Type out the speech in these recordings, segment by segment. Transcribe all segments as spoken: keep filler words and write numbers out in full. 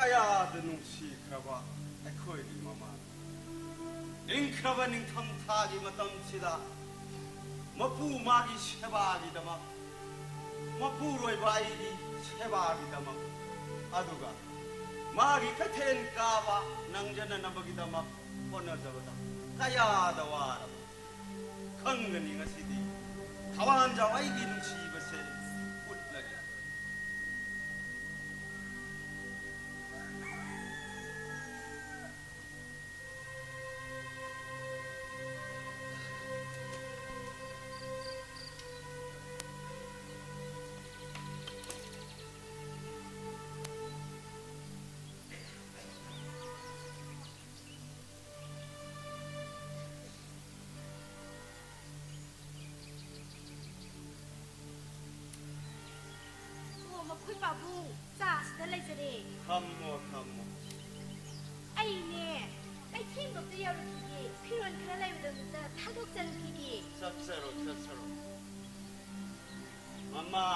ꯀꯌꯥꯗ ꯅꯨꯡꯁꯤꯈ꯭ꯔꯕ ꯑꯩꯈꯣꯏꯒꯤ ꯃꯃꯥ꯫ ꯏꯪꯈ꯭ꯔꯕ ꯅꯤꯡꯊꯝꯊꯥꯒꯤ ꯃꯇꯝꯁꯤꯗ ꯃꯄꯨ ꯃꯥꯒꯤ ꯁꯦꯕꯥꯒꯤꯗꯃꯛ, ꯃꯄꯨꯔꯣꯏꯕ ꯑꯩꯒꯤ ꯁꯦꯕꯥꯒꯤꯗꯃꯛ, ꯑꯗꯨꯒ ꯃꯥꯒꯤ ꯀꯩꯊꯦꯜ ꯀꯥꯕ ꯅꯪꯖꯅꯅꯕꯒꯤꯗꯃꯛ ꯍꯣꯠꯅꯖꯕꯗ ꯀꯌꯥꯗ ꯋꯥꯔꯕ ꯈꯪꯒꯅꯤ ꯉꯁꯤꯗꯤ꯫ ꯊꯋꯥꯟꯖꯥꯎ ꯑꯩꯒꯤ ꯅꯨꯡꯁꯤꯕꯁꯦ ꯎꯠꯂꯒꯦ꯫ ꯑꯣ, ꯃꯈꯣꯏ ꯄꯥꯕꯨꯡ, ꯆꯥ ꯑꯁꯤꯗ ꯂꯩꯖꯔꯦ꯫ ꯊꯝꯃꯣ, ꯊꯝꯃꯣ꯫ ꯑꯩꯅꯦ, ꯀꯩꯊꯦꯜꯕꯨꯛꯇ ꯌꯧꯔꯨꯈꯤꯒꯦ, ꯐꯤꯔꯣꯜ ꯈꯔ ꯂꯩꯕꯗꯣ ꯑꯝꯇ ꯊꯥꯗꯣꯛꯆꯔꯨꯈꯤꯒꯦ꯫ ꯆꯠꯆꯔꯣ, ꯆꯠꯆꯔꯣ꯫ ꯃꯃꯥ,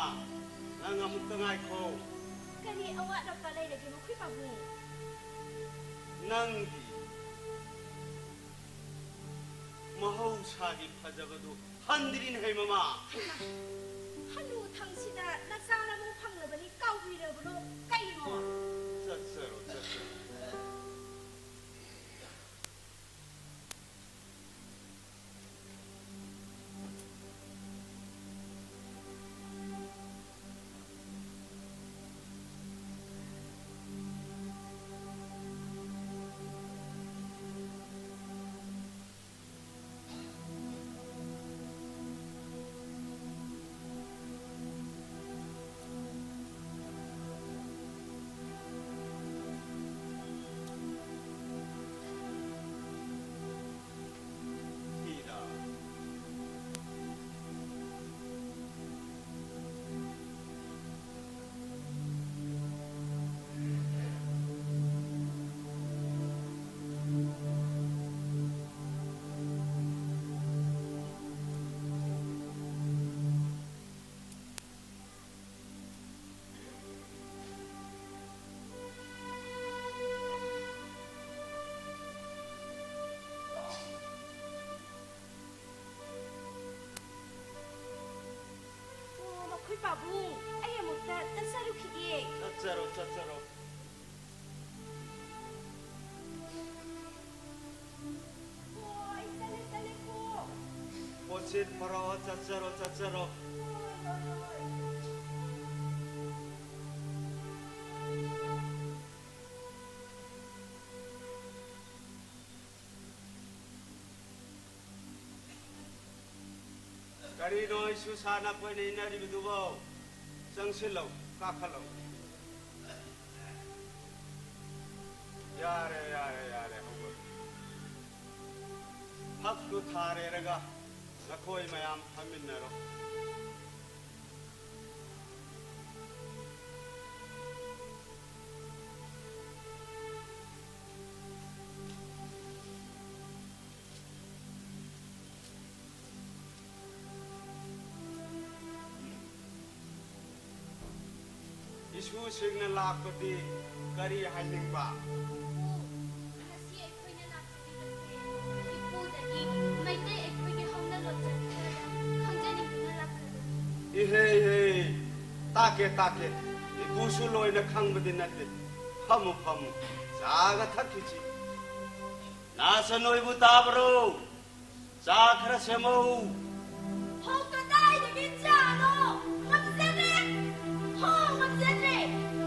ꯅꯪ ꯑꯃꯨꯛꯇ ꯉꯥꯏꯈꯣ꯫ ꯀꯔꯤ ꯑꯋꯥꯠ ꯑꯄꯥ ꯂꯩꯔꯒꯦ, ꯃꯈꯣꯏ ꯄꯥꯕꯨꯡ? ꯅꯪꯒꯤ ꯃꯍꯧꯁꯥꯒꯤ ꯐꯖꯕꯗꯨ ꯍꯟꯗ꯭ꯔꯤꯅꯦ, ꯃꯃꯥ꯫ ꯍꯩꯃꯥ, ꯍꯅꯨꯊꯪꯁꯤꯗ ꯅꯆꯥ ꯅꯃꯧ ꯐꯪꯂꯕꯅꯤ ꯀꯥꯎꯕꯤꯔꯕ꯭ꯔꯣ? ꯀꯩꯅꯣ? ꯆꯠꯆꯔꯣ, ꯆꯠꯆꯔꯣ꯫ ꯆꯠꯆꯔꯣ, ꯆꯠꯆꯔꯣ꯫ ꯍꯣꯏ, ꯆꯠꯂꯦ, ꯆꯠꯂꯦꯀꯣ꯫ ꯄꯣꯠꯁꯤꯠ ꯄꯣꯔꯛꯑꯣ, ꯆꯠꯆꯔꯣ, ꯆꯠꯆꯔꯣ꯫ ꯍꯣꯏ, ꯍꯣꯏ, ꯍꯣꯏ꯫ ꯀꯔꯤꯅꯣ ꯏꯁꯨ ꯁꯥ ꯅꯈꯣꯏꯅ ꯏꯟꯅꯔꯤꯕꯗꯨꯕꯣ? ꯆꯪꯁꯤꯜꯂꯣ, ꯀꯥꯈꯠꯂꯣ꯫ ꯌꯥꯔꯦ, ꯌꯥꯔꯦ, ꯌꯥꯔꯦ, ꯍꯧꯒꯠꯂꯣ꯫ ꯐꯛꯇꯨ ꯊꯥꯔꯦꯔꯒ ꯅꯈꯣꯏ ꯃꯌꯥꯝ ꯐꯝꯃꯤꯟꯅꯔꯣ꯫ ꯏꯁꯨꯁꯤꯡꯅ ꯂꯥꯛꯄꯗꯤ ꯀꯔꯤ ꯍꯥꯏꯅꯤꯡꯕ? ꯉꯁꯤ ꯑꯩꯈꯣꯏꯅ ꯂꯥꯛꯆꯔꯤꯕꯁꯦ ꯏꯄꯨꯗꯒꯤ ꯃꯩꯇꯩ ꯑꯩꯈꯣꯏꯒꯤ ꯍꯧꯅ ꯂꯣꯟꯆꯠ ꯈꯔꯗ ꯈꯪꯖꯅꯤꯡꯗꯨꯅ ꯂꯥꯛꯆꯕꯅꯤ꯫ ꯏꯍꯦ, ꯏꯍꯦ, ꯇꯥꯛꯀꯦ, ꯇꯥꯛꯀꯦ꯫ ꯏꯄꯨꯁꯨ ꯂꯣꯏꯅ ꯈꯪꯕꯗꯤ ꯅꯠꯇꯦ꯫ ꯐꯝꯃꯨ, ꯐꯝꯃꯨ꯫ ꯆꯥꯒ ꯊꯛꯈꯤꯁꯤ꯫ ꯅꯥꯆꯟ ꯑꯣꯏꯕꯨ ꯇꯥꯕ꯭ꯔꯣ? ꯆꯥ ꯈꯔ ꯁꯦꯝꯃꯧ꯫ ꯍꯣ, ꯀꯗꯥꯏꯗꯒꯤ ꯆꯥꯅꯣ? ꯉꯝꯖꯗ꯭ꯔꯦ꯫ ꯍꯣ, ꯉꯝꯖꯗ꯭ꯔꯦ꯫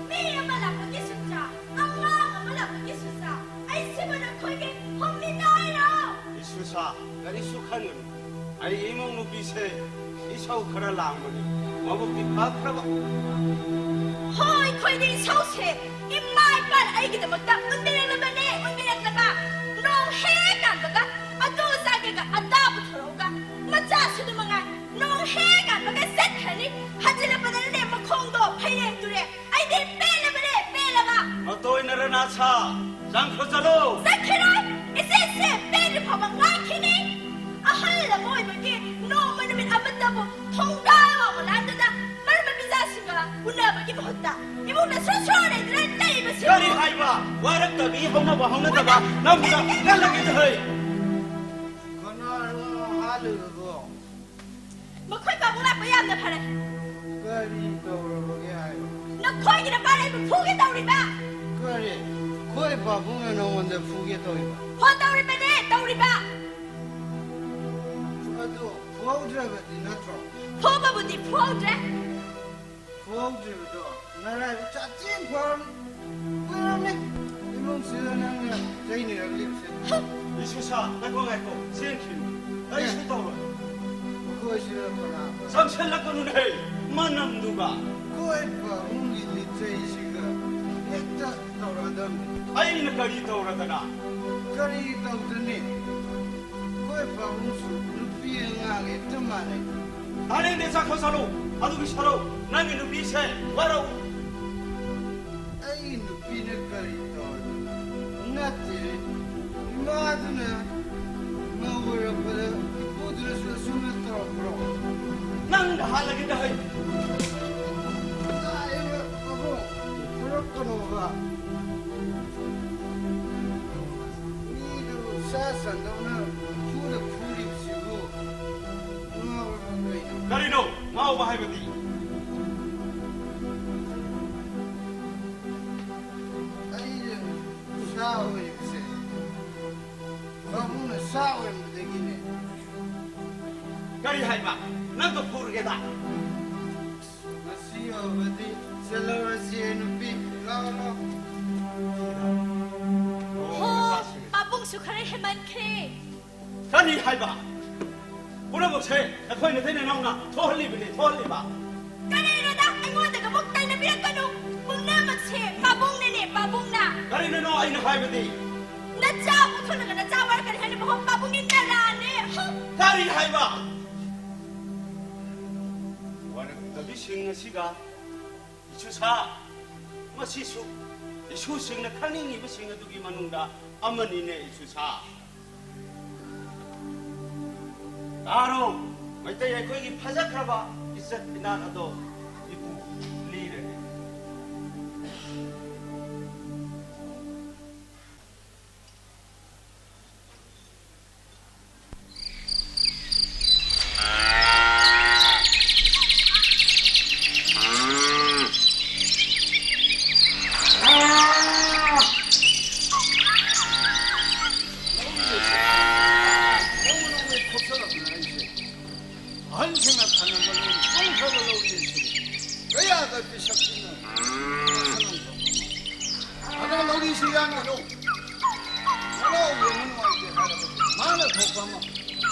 ꯃꯤ ꯑꯃ ꯂꯥꯛꯄꯒꯤꯁꯨ ꯆꯥ, ꯑꯉꯥꯡ ꯑꯃ ꯂꯥꯛꯄꯒꯤꯁꯨ ꯆꯥ꯫ ꯑꯩꯁꯤꯕꯨ ꯅꯈꯣꯏꯒꯤ ꯍꯣꯃꯤꯟꯅ ꯍꯥꯏꯔꯣ? ꯏꯁꯨꯁꯥ, ꯀꯔꯤꯁꯨ ꯈꯟꯒꯅꯨ꯫ ꯑꯩꯒꯤ ꯏꯃꯧ ꯅꯨꯄꯤꯁꯦ ꯏꯁꯧ ꯈꯔ ꯂꯥꯡꯕꯅꯤ꯫ ꯃꯕꯨꯛꯇꯤ ꯐꯈ꯭ꯔꯕ꯫ ꯍꯣꯏ, ꯑꯩꯈꯣꯏꯗꯤ ꯏꯁꯧꯁꯦ ꯏꯃꯥ ꯏꯄꯥꯅ ꯑꯩꯒꯤꯗꯃꯛꯇ ꯎꯠꯄꯤꯔꯛꯂꯕꯅꯦ, ꯎꯠꯄꯤꯔꯛꯂꯕ꯫ ꯅꯣꯡ ꯍꯦꯛ ꯀꯥꯟꯕꯒ ꯑꯗꯨ ꯆꯥꯒꯦꯒ ꯑꯗꯥ ꯄꯨꯊꯣꯔꯛꯎꯒ꯫ ꯃꯆꯥꯁꯨ ꯑꯗꯨ ꯃꯉꯥꯏ꯫ ꯅꯣꯡ ꯍꯦꯛ ꯀꯥꯟꯕꯒ ꯆꯠꯈ꯭ꯔꯅꯤ꯫ ꯍꯟꯖꯤꯜꯂꯛꯄꯗꯅꯅꯦ ꯃꯈꯣꯡꯗꯣ ꯐꯩꯔꯦꯡ ꯇꯨꯔꯦ꯫ ꯑꯩꯗꯤ ꯄꯦꯜꯂꯕꯅꯦ, ꯄꯦꯜꯂꯕ꯫ ꯃꯇꯣꯏꯅ ꯔꯅꯥꯁꯥ, ꯆꯪꯈ꯭ꯔꯣ ꯆꯠꯂꯣ꯫ ꯆꯠꯈꯤꯔꯣꯏ꯫ ꯏꯆꯦꯁꯦ ꯄꯦꯟꯗ꯭ꯔꯤ ꯐꯥꯎꯕ ꯉꯥꯏꯈꯤꯅꯤ꯫ ꯑꯍꯜ ꯑꯃ ꯑꯣꯏꯕꯒꯤ ꯅꯣꯡꯃ ꯅꯨꯃꯤꯠ ꯑꯃꯠꯇꯕꯨ ꯊꯣꯡꯒꯥꯜ ꯋꯥꯡꯃ ꯂꯥꯟꯗꯨꯅ ꯃꯔꯝ ꯃꯄꯤꯖꯥꯁꯤꯡꯒ ꯎꯅꯕꯒꯤ ꯃꯍꯨꯠꯇ ꯏꯃꯨꯡꯗ ꯁꯨꯔ ꯁꯨꯔ ꯂꯩꯗꯨꯅ ꯂꯩꯕꯁꯤꯕꯨ꯫ ꯀꯔꯤ ꯍꯥꯏꯕ? ꯋꯥꯔꯛꯇꯕꯤ ꯍꯧꯅꯕ ꯍꯧꯅꯗꯕ ꯅꯝꯅ ꯀꯜꯂꯒꯦ ꯇꯧꯔꯤ꯫ ꯀꯅꯥꯅꯣ ꯍꯥꯠꯂꯤꯕꯗꯣ? ꯃꯈꯣꯏ ꯄꯥꯕꯨꯡ ꯂꯥꯛꯄ ꯌꯥꯝꯅ ꯐꯔꯦ꯫ ꯀꯔꯤ ꯇꯧꯔꯕꯒꯦ ꯍꯥꯏꯕ? ꯅꯈꯣꯏ ꯑꯩꯈꯣꯏꯒꯤ ꯅꯄꯥꯅ ꯑꯩꯕꯨ ꯐꯨꯒꯦ ꯇꯧꯔꯤꯕ꯫ ꯀꯔꯤ? ꯑꯩꯈꯣꯏ ꯄꯥꯕꯨꯡꯅ ꯅꯉꯣꯟꯗ ꯐꯨꯒꯦ ꯇꯧꯔꯤꯕ? ꯍꯣ, ꯇꯧꯔꯤꯕꯅꯦ, ꯇꯧꯔꯤꯕ꯫ ꯑꯗꯨ ꯐꯨꯍꯧꯗ꯭ꯔꯕꯗꯤ ꯅꯠꯇ꯭ꯔꯣ? ꯐꯨꯕꯕꯨꯗꯤ ꯐꯨꯍꯧꯗ꯭ꯔꯦ꯫ ꯐꯨꯍꯧꯗ꯭ꯔꯤꯕꯗꯣ ꯅꯔꯥꯏꯕꯛ ꯁꯥꯊꯤꯅ ꯐꯔꯝꯅꯤ꯫ ꯀꯨꯏꯔꯝꯅꯤ ꯏꯃꯨꯡꯁꯤꯗ ꯅꯪꯅ ꯆꯩꯅꯤꯔꯛꯂꯤꯕꯁꯦ꯫ ꯏꯁꯨꯁꯥ, ꯉꯥꯏꯈꯣ, ꯉꯥꯏꯈꯣ, ꯆꯦꯟꯈꯤꯅꯨ꯫ ꯀꯔꯤꯁꯨ ꯇꯧꯔꯣꯏ꯫ ꯃꯈꯣꯏꯁꯤꯅ ꯀꯅꯥ? ꯆꯪꯁꯤꯜꯂꯛꯀꯅꯨꯅꯦ, ꯃꯅꯝꯗꯨꯒ꯫ ꯑꯩꯈꯣꯏ ꯄꯥꯕꯨꯡꯒꯤ ꯂꯤꯆꯩꯁꯤꯒ ꯍꯦꯛꯇ ꯇꯧꯔꯗꯝꯅꯤ꯫ ꯑꯩꯅ ꯀꯔꯤ ꯇꯧꯔꯗꯅ? ꯀꯔꯤ ꯇꯧꯗꯅꯤ? ꯑꯩꯈꯣꯏ ꯄꯥꯕꯨꯡꯁꯨ ꯅꯨꯄꯤ ꯑꯉꯥꯡ ꯍꯦꯛꯇ ꯃꯥꯟꯅꯩ꯫ ꯇꯥꯅꯤꯡꯗꯦ, ꯆꯠꯈ꯭ꯔꯣ, ꯆꯠꯂꯣ꯫ ꯑꯗꯨꯒꯤ ꯁꯔꯨꯛ ꯅꯪꯒꯤ ꯅꯨꯄꯤꯁꯦ ꯋꯥꯔꯧ꯫ ꯑꯩꯒꯤ ꯅꯨꯄꯤꯅ ꯀꯔꯤ ꯇꯧꯔꯗꯅ? ꯅꯠꯇꯦ, ꯏꯃꯥꯗꯨꯅ ꯃꯧ ꯑꯣꯏꯔꯛꯄꯗ ꯏꯄꯨꯗꯨꯅꯁꯨ ꯑꯁꯨꯝꯅ ꯇꯧꯔꯛꯄ꯭ꯔꯣ? ꯅꯪꯗ ꯍꯥꯠꯂꯒꯦ ꯇꯧꯍꯩ꯫ ꯂꯥꯛꯏꯕ ꯄꯥꯕꯨꯡ, ꯐꯨꯔꯛꯀꯅꯣꯕ꯫ ꯃꯤꯗꯨ ꯁꯥ ꯁꯟꯗꯧꯅ ꯐꯨꯗ ꯐꯨꯔꯤꯕꯁꯤꯕꯨ ꯉꯥꯎꯔꯕ ꯀꯩꯅꯣ? ꯀꯔꯤꯅꯣ ꯉꯥꯎꯕ ꯍꯥꯏꯕꯗꯤ? ꯑꯩꯅ ꯁꯥ ꯑꯣꯏꯔꯤꯕꯁꯦ, ꯄꯥꯕꯨꯡꯅ ꯁꯥ ꯑꯣꯏꯔꯝꯕꯗꯒꯤꯅꯦ꯫ ꯀꯔꯤ ꯍꯥꯏꯕ? ꯅꯪꯗꯣ ꯐꯨꯔꯒꯦꯗ? ꯉꯁꯤ ꯌꯧꯔꯕꯗꯤ ꯆꯠꯂꯧꯔꯁꯤ, ꯅꯨꯄꯤ꯫ ꯂꯥꯛꯑꯣ, ꯂꯥꯛꯑꯣ꯫ ꯍꯣ, ꯄꯥꯕꯨꯡꯁꯨ ꯈꯔ ꯍꯦꯟꯃꯟꯈ꯭ꯔꯦ꯫ ꯀꯔꯤ ꯍꯥꯏꯕ? ꯄꯨꯝꯅꯃꯛꯁꯦ ꯑꯩꯈꯣꯏ ꯅꯇꯩ ꯅꯅꯥꯎꯅ ꯊꯣꯛꯍꯜꯂꯤꯕꯅꯤ, ꯊꯣꯛꯍꯜꯂꯤꯕ꯫ ꯀꯔꯤꯅꯣꯗ? ꯑꯩꯉꯣꯟꯗꯒ ꯑꯃꯨꯛ ꯇꯥꯏꯅꯕꯤꯔꯛꯀꯅꯨ꯫ ꯄꯨꯝꯅꯃꯛꯁꯦ ꯄꯥꯕꯨꯡꯅꯅꯦ, ꯄꯥꯕꯨꯡꯅ꯫ ꯀꯔꯤꯅꯣ ꯑꯩꯅ ꯍꯥꯏꯕꯗꯤ? ꯅꯆꯥ ꯄꯣꯛꯊꯣꯛꯂꯒ ꯅꯆꯥ ꯋꯥꯔꯛꯀꯅꯤ ꯍꯥꯏꯅ ꯄꯥꯕꯨꯡ, ꯄꯥꯕꯨꯡꯒꯤ ꯅꯔꯥꯅꯦ꯫ ꯍꯨꯝ! ꯀꯔꯤ ꯍꯥꯏꯕ? ꯋꯥꯔꯛꯇꯕꯤꯁꯤꯡ ꯑꯁꯤꯒ ꯏꯁꯨꯁꯥ, ꯃꯁꯤꯁꯨ ꯏꯁꯨꯁꯤꯡꯅ ꯈꯪꯅꯤꯡꯉꯤꯕꯁꯤꯡ ꯑꯗꯨꯒꯤ ꯃꯅꯨꯡꯗ ꯑꯃꯅꯤꯅꯦ, ꯏꯁꯨꯁꯥ꯫ ꯇꯥꯔꯣ, ꯃꯩꯇꯩ ꯑꯩꯈꯣꯏꯒꯤ ꯐꯖꯈ꯭ꯔꯕ ꯏꯖꯠ ꯏꯅꯥꯠ ꯑꯗꯣ ꯏꯄꯨ ꯂꯤꯔꯒꯦ꯫ ꯊꯣꯛꯄ ꯑꯃ꯫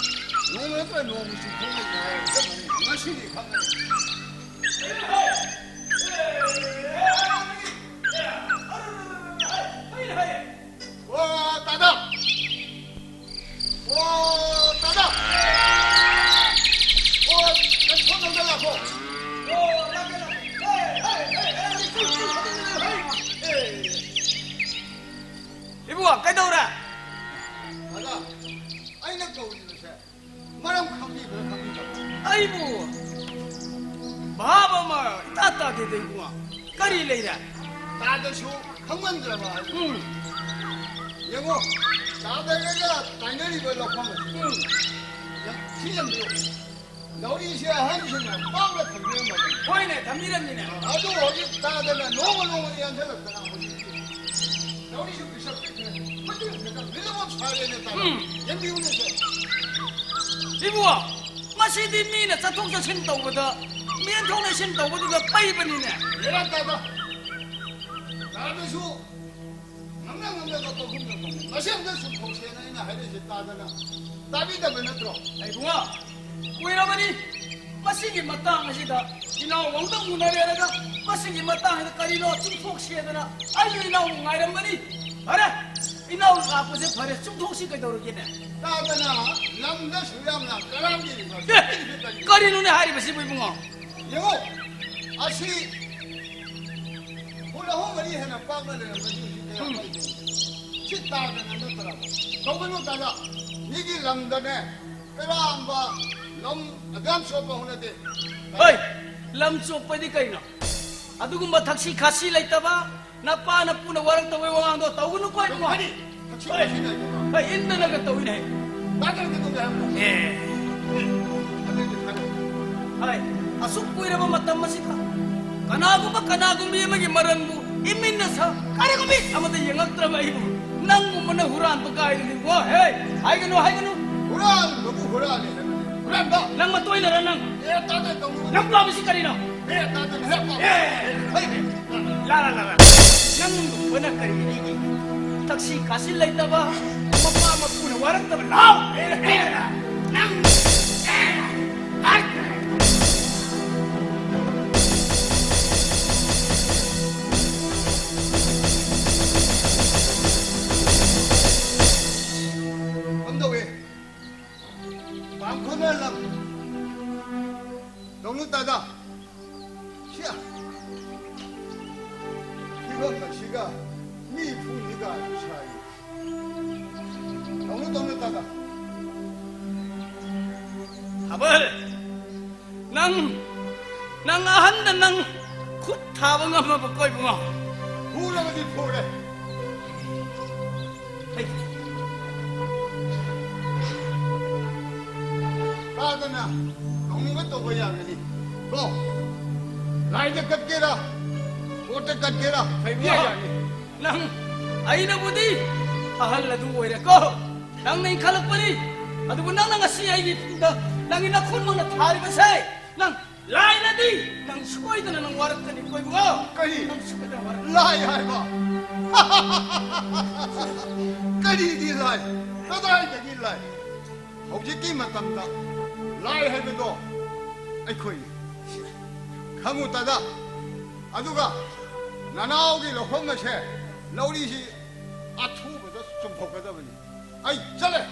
ꯅꯣꯡꯃ ꯅꯠꯇ꯭ꯔ ꯅꯣꯡꯃ ꯆꯨꯝꯊꯣꯛꯂꯛꯏ ꯍꯥꯏꯔꯒ ꯆꯞ ꯃꯥꯟꯅꯩ꯫ ꯉꯁꯤꯗꯤ ꯈꯪꯉꯅꯤ꯫ ꯑꯣ, ꯇꯥꯗ! ꯑꯣ, ꯇꯥꯗ! ꯑꯣ, ꯀꯟꯐꯣꯟ ꯇꯧꯗ ꯂꯥꯛꯈꯣ꯫ ꯑꯣ, ꯂꯥꯛꯀꯦ, ꯂꯥꯛꯀꯦ꯫ ꯍꯦ, ꯍꯦ, ꯍꯦ, ꯍꯦ, ꯍꯦ, ꯍꯦ, ꯍꯦ꯫ ꯏꯕꯨꯡꯉꯣ, ꯀꯩꯗꯧꯔꯦ? ꯇꯥꯗ, ꯑꯩꯅ ꯀꯧꯔꯤꯕꯁꯦ ꯃꯔꯝ ꯈꯪꯕꯤꯕ꯭ꯔꯥ ꯈꯪꯕꯤꯗꯕ꯭ꯔꯥ? ꯑꯩꯕꯨ ꯚꯥꯕ ꯑꯃ ꯏꯇꯥ ꯇꯥꯗꯦꯗ ꯏꯕꯨꯡꯉꯣ꯫ ꯀꯔꯤ ꯂꯩꯔꯦ? ꯇꯥꯗꯁꯨ ꯈꯪꯃꯟꯗ꯭ꯔꯕ ꯍꯥꯏꯕ꯫ ꯎꯝ꯫ ꯌꯦꯡꯉꯣ, ꯇꯥꯗꯒ ꯇꯥꯏꯅꯔꯤꯕ ꯂꯧꯐꯝ ꯑꯁꯤ꯫ ꯎꯝ꯫ ꯌꯥꯝ ꯊꯤ ꯌꯦꯡꯕꯤꯌꯨ꯫ ꯂꯧꯔꯤꯁꯦ ꯑꯍꯟꯁꯤꯡꯅ ꯄꯥꯛꯅ ꯊꯝꯕꯤꯔꯝꯃꯕꯅꯤ꯫ ꯍꯣꯏꯅꯦ, ꯊꯝꯕꯤꯔꯝꯃꯤꯅꯦ꯫ ꯑꯗꯨ ꯍꯧꯖꯤꯛ ꯇꯥꯗꯅ ꯅꯣꯡꯃ ꯅꯣꯡꯃꯒꯤ ꯌꯥꯟꯁꯤꯜꯂꯛꯇꯅ ꯍꯧꯖꯤꯛꯇꯤ ꯂꯧꯔꯤꯁꯨ ꯄꯤꯁꯛ ꯄꯤꯛꯈ꯭ꯔꯦ꯫ ꯃꯇꯦꯛ ꯈꯤꯇꯪ ꯂꯤꯂꯣꯡ ꯁꯥꯔꯦꯅꯦ ꯇꯥꯗ꯫ ꯎꯝ꯫ ꯌꯦꯡꯕꯤꯌꯨꯅꯦꯁꯦ꯫ ꯏꯕꯨꯡꯉꯣ, ꯃꯁꯤꯗꯤ ꯃꯤꯅ ꯆꯠꯊꯣꯛ ꯆꯠꯁꯤꯟ ꯇꯧꯕꯗ, ꯃꯤ ꯊꯣꯛ ꯂꯦꯟꯁꯤꯟ ꯇꯧꯕꯗꯨꯗ ꯄꯩꯕꯅꯤꯅꯦ꯫ ꯍꯦꯔꯥ ꯇꯥꯗ꯫ ꯇꯥꯗꯁꯨ ꯉꯝꯅ ꯉꯝꯅꯕ ꯄꯪꯈꯨꯝꯗ ꯈꯨꯝꯃꯤ꯫ ꯃꯁꯤ ꯑꯝꯇ ꯆꯨꯝꯊꯣꯛꯁꯦꯅ ꯑꯩꯅ ꯍꯥꯏꯔꯛꯏꯁꯦ ꯇꯥꯗꯅ ꯇꯥꯕꯤꯗꯕ ꯅꯠꯇ꯭ꯔꯣ? ꯏꯕꯨꯡꯉꯣ, ꯀꯨꯏꯔꯕꯅꯤ꯫ ꯃꯁꯤꯒꯤ ꯃꯇꯥꯡ ꯑꯁꯤꯗ ꯏꯅꯥꯎ ꯑꯃꯨꯛꯇꯪ ꯎꯅꯔꯦꯔꯒ ꯃꯁꯤꯒꯤ ꯃꯇꯥꯡꯁꯤꯗ ꯀꯔꯤꯅꯣ ꯆꯨꯝꯊꯣꯛꯁꯦꯗꯅ ꯑꯩꯁꯨ ꯏꯅꯥꯎ ꯉꯥꯏꯔꯝꯕꯅꯤ꯫ ꯐꯔꯦ, ꯏꯅꯥꯎ ꯂꯥꯛꯄꯁꯦ ꯐꯔꯦ, ꯆꯨꯝꯊꯣꯛꯁꯤ ꯀꯩꯗꯧꯔꯒꯦꯅꯦ? ꯇꯥꯗꯅ ꯂꯝꯗ ꯁꯨ ꯌꯥꯝꯅ ꯀꯔꯥꯝꯕꯤꯔꯤꯕ ꯑꯦ, ꯀꯔꯤꯅꯣꯅꯦ ꯍꯥꯏꯔꯤꯕꯁꯤꯕꯨ ꯏꯕꯨꯡꯉꯣ? ꯌꯦꯡꯉꯣ, ꯑꯁꯤ ꯐꯨꯠ ꯑꯍꯨꯝ ꯃꯔꯤ ꯍꯦꯟꯅ ꯄꯥꯛꯅ ꯂꯩꯔꯝꯕꯁꯤ ꯍꯧꯖꯤꯛ ꯀꯌꯥ ꯎꯝ꯫ ꯂꯩꯇꯦ? ꯁꯤ ꯇꯥꯗꯅ ꯅꯠꯇ꯭ꯔꯕ? ꯇꯧꯒꯅꯨ ꯇꯥꯗ꯫ ꯃꯤꯒꯤ ꯂꯝꯗꯅꯦ ꯀꯔꯥꯝꯕ ꯂꯝ ꯑꯗꯨꯌꯥꯝ ꯆꯣꯠꯄ ꯍꯧꯅꯗꯦ꯫ ꯍꯣꯏ, ꯂꯝ ꯆꯣꯠꯄꯗꯤ ꯀꯩꯅꯣ? ꯑꯗꯨꯒꯨꯝꯕ ꯊꯛꯁꯤ ꯈꯥꯁꯤ ꯂꯩꯇꯕ, ꯅꯄꯥ ꯅꯄꯨꯅ ꯋꯥꯔꯛꯇꯕꯩ ꯋꯥꯉꯥꯡꯗꯣ ꯇꯧꯒꯅꯨꯀꯣ ꯏꯕꯨꯡꯉꯣ꯫ ꯀꯔꯤ? ꯊꯛꯁꯤ ꯈꯥꯁꯤ ꯂꯩꯇꯕ? ꯍꯣꯏ, ꯏꯟꯗꯅꯒ ꯇꯧꯏꯅꯦ꯫ ꯇꯥꯗꯅ ꯀꯩꯗꯧꯒꯦ ꯍꯥꯏꯕꯅꯣ? ꯑꯦ꯫ ꯑꯗꯨꯗꯤ ꯈꯪꯉꯦ꯫ ꯍꯣꯏ, ꯑꯁꯨꯛ ꯀꯨꯏꯔꯕ ꯃꯇꯝ ꯑꯁꯤꯗ ꯀꯅꯥꯒꯨꯝꯕ ꯀꯅꯥꯒꯨꯝꯕꯤ ꯑꯃꯒꯤ ꯃꯔꯟꯕꯨ ꯏꯃꯤꯟꯅ ꯁꯥ ꯀꯔꯤꯒꯨꯝꯕꯤ ꯑꯃꯗ ꯌꯦꯡꯉꯛꯇ꯭ꯔꯕ ꯑꯩꯕꯨ ꯅꯪꯒꯨꯝꯕꯅ ꯍꯨꯔꯥꯟꯕ ꯀꯥꯏꯗꯨꯅꯤ꯫ ꯋꯥ, ꯍꯦ, ꯍꯥꯏꯒꯅꯨ, ꯍꯥꯏꯒꯅꯨ꯫ ꯍꯨꯔꯥꯟꯕꯕꯨ ꯍꯨꯔꯥꯜꯂꯦ ꯍꯥꯏꯕꯅꯤ꯫ ꯍꯨꯔꯥꯟꯕ! ꯅꯪ ꯃꯇꯣꯏꯅꯔ ꯅꯪ? ꯑꯦ, ꯇꯥꯗꯦ, ꯇꯧꯅꯨ꯫ ꯅꯪ ꯄꯥꯝꯃꯤꯁꯤ ꯀꯔꯤꯅꯣ? ꯑꯦ, ꯇꯥꯗꯦ, ꯍꯦ, ꯄꯥꯝꯃꯤ꯫ ꯑꯦ, ꯍꯩ, ꯍꯩ, ꯂꯥ, ꯂꯥ, ꯂꯥ, ꯂꯥ꯫ ꯅꯪꯒꯨꯝꯕꯅ ꯀꯔꯤ ꯃꯤꯒꯤ ꯊꯛꯁꯤ ꯈꯥꯁꯤ ꯂꯩꯇꯕ, ꯃꯄꯥ ꯃꯄꯨꯅ ꯃꯔꯛꯇ ꯂꯥꯎ! ꯑꯦ, ꯑꯦ, ꯅꯪ, ꯑꯦ, ꯑꯦ꯫ ꯀꯝꯗꯧꯏ? ꯄꯥꯡꯈꯣꯟꯅ ꯂꯝ꯫ ꯇꯧꯅꯨ ꯇꯥꯗ꯫ ꯁꯤꯌꯥ꯫ ꯐꯤꯕꯝ ꯑꯁꯤꯒ ꯃꯤ ꯐꯨꯅꯤꯒ ꯁꯥꯏ꯫ ꯇꯧꯅꯨ, ꯇꯧꯅꯨ ꯇꯥꯗ꯫ ꯊꯥꯕꯜ! ꯅꯪ, ꯅꯪ ꯑꯍꯟꯗ ꯅꯪ ꯈꯨꯠ ꯊꯥꯕ ꯉꯝꯃꯕ ꯀꯣꯏꯕꯨꯉꯣ? ꯐꯨꯔꯕꯗꯤ ꯐꯨꯔꯦ꯫ ꯍꯩ꯫ ꯇꯥꯗꯅ ꯇꯧꯅꯤꯡꯕ ꯇꯧꯕ ꯌꯥꯒꯅꯤ꯫ ꯀꯣ? ꯂꯥꯏꯗ ꯀꯠꯀꯦꯔꯥ? ꯀꯣꯔꯠꯇ ꯀꯠꯀꯦꯔꯥ? ꯍꯩꯕ ꯌꯥꯅꯤ꯫ ꯅꯪ, ꯑꯩꯅꯕꯨꯗꯤ ꯑꯍꯜ ꯑꯗꯨ ꯑꯣꯏꯔꯦꯀꯣ꯫ ꯅꯪꯅ ꯏꯟꯈꯠꯂꯛꯄꯅꯤ꯫ ꯑꯗꯨꯕꯨ ꯅꯪꯅ ꯉꯁꯤ ꯑꯩꯒꯤ ꯇꯨꯡꯗ ꯅꯪꯒꯤ ꯅꯈꯨꯠꯃꯛꯅ ꯊꯥꯔꯤꯕꯁꯦ, ꯅꯪ ꯂꯥꯏꯅꯗꯤ ꯅꯪ ꯁꯣꯏꯗꯅ ꯅꯪ ꯋꯥꯔꯛꯀꯅꯤ, ꯀꯣꯏꯕꯨꯉꯣ꯫ ꯀꯔꯤ? ꯅꯪ ꯁꯣꯏꯗꯅ ꯋꯥꯔꯛꯀꯅꯤ꯫ ꯂꯥꯏ ꯍꯥꯏꯕ? ꯀꯔꯤꯒꯤ ꯂꯥꯏ? ꯀꯗꯥꯏꯗꯒꯤ ꯂꯥꯏ? ꯍꯧꯖꯤꯛꯀꯤ ꯃꯇꯝꯗ ꯂꯥꯏ ꯍꯥꯏꯕꯗꯣ ꯑꯩꯈꯣꯏꯅꯤ꯫ ꯈꯪꯉꯨ ꯇꯥꯗ꯫ ꯑꯗꯨꯒ ꯅꯅꯥꯎꯒꯤ ꯂꯧꯐꯝ ꯑꯁꯦ ꯂꯧꯔꯤꯁꯤ ꯑꯊꯨꯕꯗ ꯆꯨꯝꯊꯣꯛꯀꯗꯕꯅꯤ꯫ ꯑꯩ ꯆꯠꯂꯦ꯫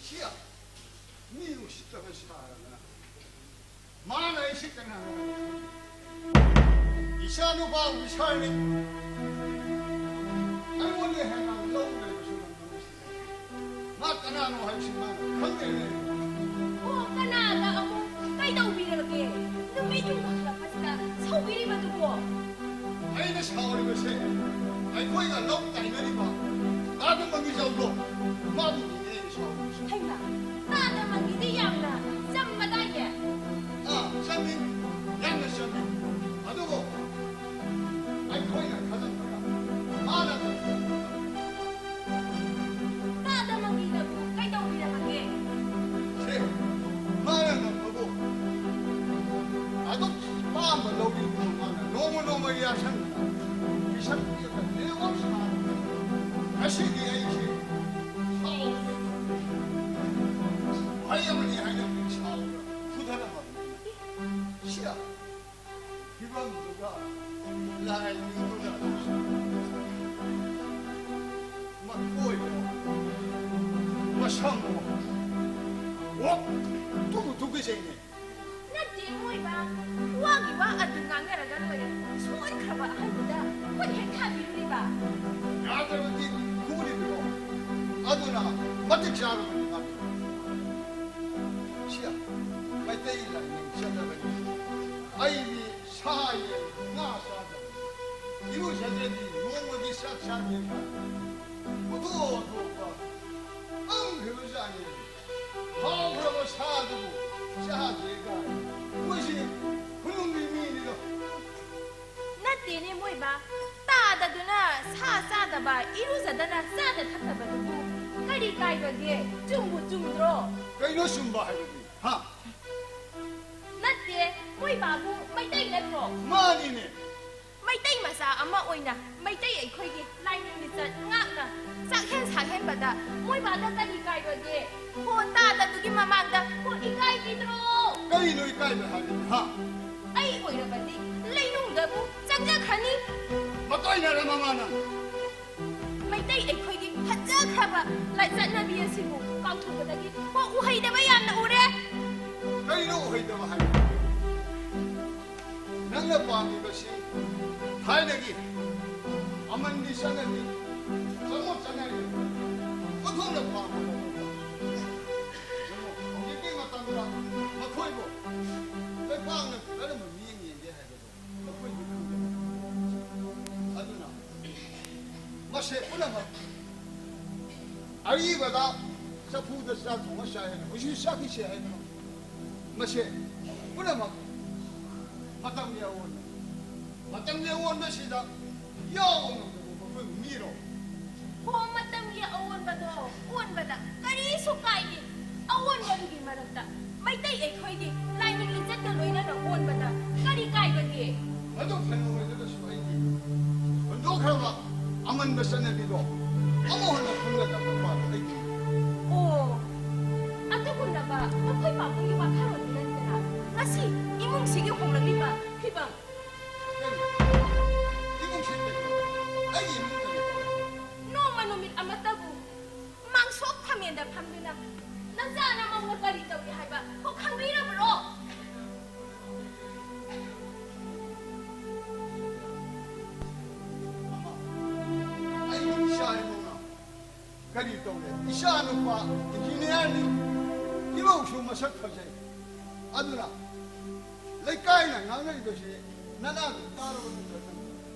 ꯁꯤꯌꯥ, ꯃꯤ ꯎꯁꯤꯠꯇꯕ ꯁꯥꯔꯗꯅ ꯃꯥꯅ ꯑꯩꯁꯤ ꯀꯅꯥꯅꯣ? ꯏꯆꯥ ꯅꯨꯄꯥ ꯑꯣꯐꯤꯁꯥꯔꯅꯤ꯫ ꯑꯩꯉꯣꯟꯗ ꯍꯦꯟꯅ ꯂꯧ ꯂꯩꯕꯁꯨ ꯉꯝꯗꯕꯁꯤꯗ ꯃꯥ ꯀꯅꯥꯅꯣ ꯍꯥꯏꯕꯁꯤ ꯃꯥꯅ ꯈꯪꯗꯦꯅꯦ꯫ ꯑꯣ, ꯀꯅꯥꯗ ꯑꯃꯨꯛ ꯀꯩꯗꯧꯕꯤꯔꯒꯦ? ꯅꯨꯃꯤꯠ ꯌꯨꯡꯈꯠꯂꯛꯄꯁꯤꯗ ꯁꯥꯎꯕꯤꯔꯤꯕꯗꯨꯕꯣ? ꯑꯩꯅ ꯁꯥꯎꯔꯤꯕꯁꯦ ꯑꯩꯈꯣꯏꯒ ꯂꯧ ꯇꯥꯏꯅꯔꯤꯕ ꯇꯥꯗ ꯃꯪꯒꯤꯖꯥꯎꯗꯣ, ꯃꯥꯕꯨꯅꯤꯅꯦ ꯑꯩꯅ ꯁꯥꯎꯔꯤꯕꯁꯦ꯫ ꯍꯩꯃꯥ, ꯇꯥꯗ ꯃꯪꯒꯤꯗꯤ ꯌꯥꯝꯅ ꯆꯝꯕꯗꯥꯏꯅꯦ꯫ ꯑꯥ, ꯆꯝꯃꯤ, ꯌꯥꯝꯅ ꯆꯝꯃꯤ꯫ ꯑꯗꯨꯕꯨ ꯑꯩꯈꯣꯏꯅ ꯈꯜꯂꯝꯕꯒ ꯃꯥꯅ ꯇꯥꯗ ꯃꯪꯒꯤꯅꯕꯨ ꯀꯩꯗꯧꯕꯤꯔꯝꯃꯒꯦ? ꯁꯦ, ꯃꯥꯅ ꯉꯝꯕꯕꯨ ꯑꯗꯨꯝ ꯄꯥꯝꯕ ꯂꯧꯔꯤꯕ ꯃꯥꯅ ꯅꯣꯡꯃ ꯅꯣꯡꯃꯒꯤ ꯌꯥꯁꯟꯗꯅ ꯄꯤꯁꯟ ꯄꯤꯔꯒ ꯂꯦꯡꯉꯣꯝ ꯁꯥꯔꯒ ꯉꯁꯤꯗꯤ ꯑꯩꯁꯦ ꯁꯥꯎꯔꯦ꯫ ꯋꯥꯍꯩ ꯑꯃꯅꯤ ꯍꯥꯏꯅ ꯁꯥꯎꯔꯒ ꯐꯨꯊꯔꯝꯃꯕꯅꯤ꯫ ꯁꯤꯗ ꯐꯤꯕꯝꯗꯨꯒ ꯂꯥꯏꯅꯤꯡꯗꯨꯒ ꯃꯈꯣꯏꯗꯣ ꯃꯁꯝꯗꯣ ꯑꯣꯛ ꯇꯨ ꯇꯨꯒꯖꯩꯅꯦ꯫ ꯅꯠꯇꯦ ꯃꯣꯏꯕ, ꯋꯥꯒꯤ ꯋꯥ ꯑꯗꯨ ꯉꯥꯡꯅꯔꯒ ꯂꯣꯏꯔꯦ꯫ ꯁꯣꯏꯈ꯭ꯔꯕ ꯑꯍꯟꯗꯨꯗ ꯈꯨꯠ ꯍꯦꯛ ꯊꯥꯕꯤꯔꯨꯔꯤꯕ꯫ ꯌꯥꯗ꯭ꯔꯕꯗꯤ ꯈꯨꯔꯤꯕꯗꯣ ꯑꯗꯨꯅ ꯃꯇꯤꯛ ꯆꯥꯔꯕꯅꯤ꯫ ꯁꯤꯗ ꯃꯩꯇꯩ ꯂꯥꯏꯅꯤꯡ ꯆꯠꯂꯕꯅꯤ꯫ ꯑꯩꯗꯤ ꯁꯥ ꯌꯦꯟ ꯉꯥ ꯆꯥꯗꯕꯅꯤ꯫ ꯏꯔꯨꯖꯗ꯭ꯔꯗꯤ ꯅꯣꯡꯃꯒꯤ ꯆꯥꯛ ꯆꯥꯗꯦ꯫ ꯄꯨꯊꯣꯛ ꯊꯣꯛꯄ ꯈꯪꯗ꯭ꯔꯤꯕꯖꯥꯠꯅꯤ꯫ ꯍꯥꯎꯈ꯭ꯔꯕ ꯁꯥꯗꯨꯕꯨ ꯆꯥꯗ꯭ꯔꯦ ꯀꯥꯏ꯫ ꯃꯣꯏꯁꯤ ꯈꯨꯅꯨꯡꯒꯤ ꯃꯤꯅꯤꯗꯣ꯫ ꯅꯠꯇꯦꯅꯦ ꯃꯣꯏꯕ, ꯇꯥꯗꯗꯨꯅ ꯁꯥ ꯆꯥꯗꯕ, ꯏꯔꯨꯖꯗꯅ ꯆꯥꯅ ꯊꯛꯇꯕꯗꯨꯕꯨ ꯀꯔꯤ ꯀꯥꯏꯕꯒꯦ? ꯆꯨꯝꯕꯨ ꯆꯨꯝꯗ꯭ꯔꯣ? ꯀꯩꯅꯣ ꯆꯨꯝꯕ ꯍꯥꯏꯕꯗꯤ? ꯍꯥ? ꯅꯠꯇꯦ, ꯃꯣꯏꯕꯥꯕꯨ ꯃꯩꯇꯩ ꯅꯠꯇ꯭ꯔꯣ? ꯃꯥꯅꯤꯅꯦ꯫ ꯃꯩꯇꯩ ꯃꯆꯥ ꯑꯃ ꯑꯣꯏꯅ ꯃꯩꯇꯩ ꯑꯩꯈꯣꯏꯒꯤ ꯂꯥꯏꯅꯤꯡ ꯂꯤꯆꯠ ꯉꯥꯛꯅ ꯆꯥꯛꯍꯦꯟ ꯁꯥꯛꯍꯦꯟꯕꯗ ꯃꯣꯏꯕꯥꯗ ꯀꯔꯤ ꯀꯥꯏꯕꯒꯦ? ꯍꯣ, ꯇꯥꯗꯗꯨꯒꯤ ꯃꯃꯥꯡꯗ ꯍꯣ ꯏꯀꯥꯏꯕꯤꯗ꯭ꯔꯣ? ꯀꯔꯤꯅꯣ ꯏꯀꯥꯏꯕ ꯍꯥꯏꯕꯗꯤ, ꯍꯥ? ꯑꯩ ꯑꯣꯏꯔꯕꯗꯤ ꯂꯩꯅꯨꯡꯗꯕꯨ ꯆꯪꯖꯈ꯭ꯔꯅꯤ꯫ ꯃꯇꯣꯏꯅꯔ ꯃꯃꯥꯅ? ꯃꯩꯇꯩ ꯑꯩꯈꯣꯏꯒꯤ ꯐꯖꯈ꯭ꯔꯕ ꯂꯥꯏ ꯆꯠꯅꯕꯤ ꯑꯁꯤꯕꯨ ꯀꯥꯎꯊꯣꯛꯄꯗꯒꯤ ꯍꯣ ꯎꯍꯩꯗꯕ ꯌꯥꯝꯅ ꯎꯔꯦ꯫ ꯀꯔꯤꯅꯣ ꯎꯍꯩꯗꯕ ꯍꯥꯏꯕ? ꯅꯪꯅ ꯄꯥꯝꯃꯤꯕꯁꯤ ꯊꯥꯏꯅꯒꯤ ꯑꯃꯟꯒꯤ ꯆꯠꯅꯕꯤ, ꯆꯃꯣꯠ ꯆꯠꯅꯕꯤ, ꯃꯊꯧꯅ ꯄꯥꯝꯕ ꯁꯦ ꯄꯨꯝꯅꯃꯛ ꯑꯔꯤꯕꯗ ꯆꯐꯨꯗ ꯆꯥꯛ ꯊꯣꯡꯉ ꯆꯥꯏ ꯍꯥꯏꯅ ꯍꯧꯖꯤꯛ ꯆꯥꯛꯈꯤꯁꯦ ꯍꯥꯏꯕꯅꯣ? ꯃꯁꯦ ꯄꯨꯝꯅꯃꯛ ꯃꯇꯝꯒꯤ ꯑꯑꯣꯟꯕ, ꯃꯇꯝꯒꯤ ꯑꯑꯣꯟꯕꯁꯤꯗ ꯌꯥꯎꯕ ꯉꯝꯗꯕ ꯃꯈꯣꯏꯕꯨ ꯃꯤꯔꯣ? ꯍꯣ, ꯃꯇꯝꯒꯤ ꯑꯑꯣꯟꯕꯗꯣ ꯑꯣꯟꯕꯗ ꯀꯔꯤꯁꯨ ꯀꯥꯏꯗꯦ꯫ ꯑꯑꯣꯟꯕꯗꯨꯒꯤ ꯃꯔꯛꯇ ꯃꯩꯇꯩ ꯑꯩꯈꯣꯏꯒꯤ ꯂꯥꯏꯅꯤꯡ ꯂꯤꯆꯠꯀ ꯂꯣꯏꯅꯅ ꯑꯣꯟꯕꯗ ꯀꯔꯤ ꯀꯥꯏꯕꯒꯦ? ꯃꯗꯨ ꯐꯅ ꯑꯣꯏꯔꯒꯁꯨ ꯑꯩꯗꯤ ꯍꯨꯟꯗꯣꯛꯈ꯭ꯔꯕ ꯑꯃꯟꯕ ꯆꯠꯅꯕꯤꯗꯣ ꯑꯃꯨꯛ ꯍꯟꯅ ꯈꯪꯒꯗꯕ ꯋꯥꯗꯣ ꯑꯩꯗꯤ꯫ ꯑꯣ, ꯑꯗꯨꯒꯨꯝꯂꯕ ꯃꯈꯣꯏ ꯄꯥꯕꯨꯡꯒꯤ ꯋꯥꯈꯜꯂꯣꯟꯗꯨ ꯅꯠꯇꯅ ꯉꯁꯤ ꯏꯃꯨꯡꯁꯤꯒꯤ ꯍꯣꯡꯂꯛꯂꯤꯕ ꯐꯤꯕꯝ꯫ ꯀꯔꯤ? ꯏꯃꯨꯡꯁꯤ ꯀꯔꯤ? ꯑꯩꯒꯤ ꯏꯃꯨꯡ ꯀꯔꯤ? ꯅꯣꯡꯃ ꯅꯨꯃꯤꯠ ꯑꯃꯠꯇꯕꯨ ꯃꯥꯡꯁꯣꯛ ꯐꯝꯃꯦꯟꯗ ꯐꯝꯗꯨꯅ ꯅꯆꯥ ꯅꯃꯧꯅ ꯀꯔꯤ ꯇꯧꯏ ꯍꯥꯏꯕ ꯈꯣ ꯈꯪꯕꯤꯔꯕ꯭ꯔꯣ? ꯃꯃꯥ, ꯑꯩꯒꯤ ꯏꯆꯥ ꯏꯃꯧꯅ ꯀꯔꯤ ꯇꯧꯔꯦ? ꯏꯆꯥ ꯅꯨꯄꯥ ꯏꯟꯖꯤꯅꯤꯌꯥꯔꯅꯤ, ꯏꯃꯧꯁꯨ ꯃꯁꯛ ꯐꯖꯩ꯫ ꯑꯗꯨꯅ ꯂꯩꯀꯥꯏꯅ ꯉꯥꯡꯅꯔꯤꯕꯁꯤ ꯅꯅꯥꯗꯨ ꯇꯥꯔꯕ ꯅꯠꯇ꯭ꯔ ꯅꯪ?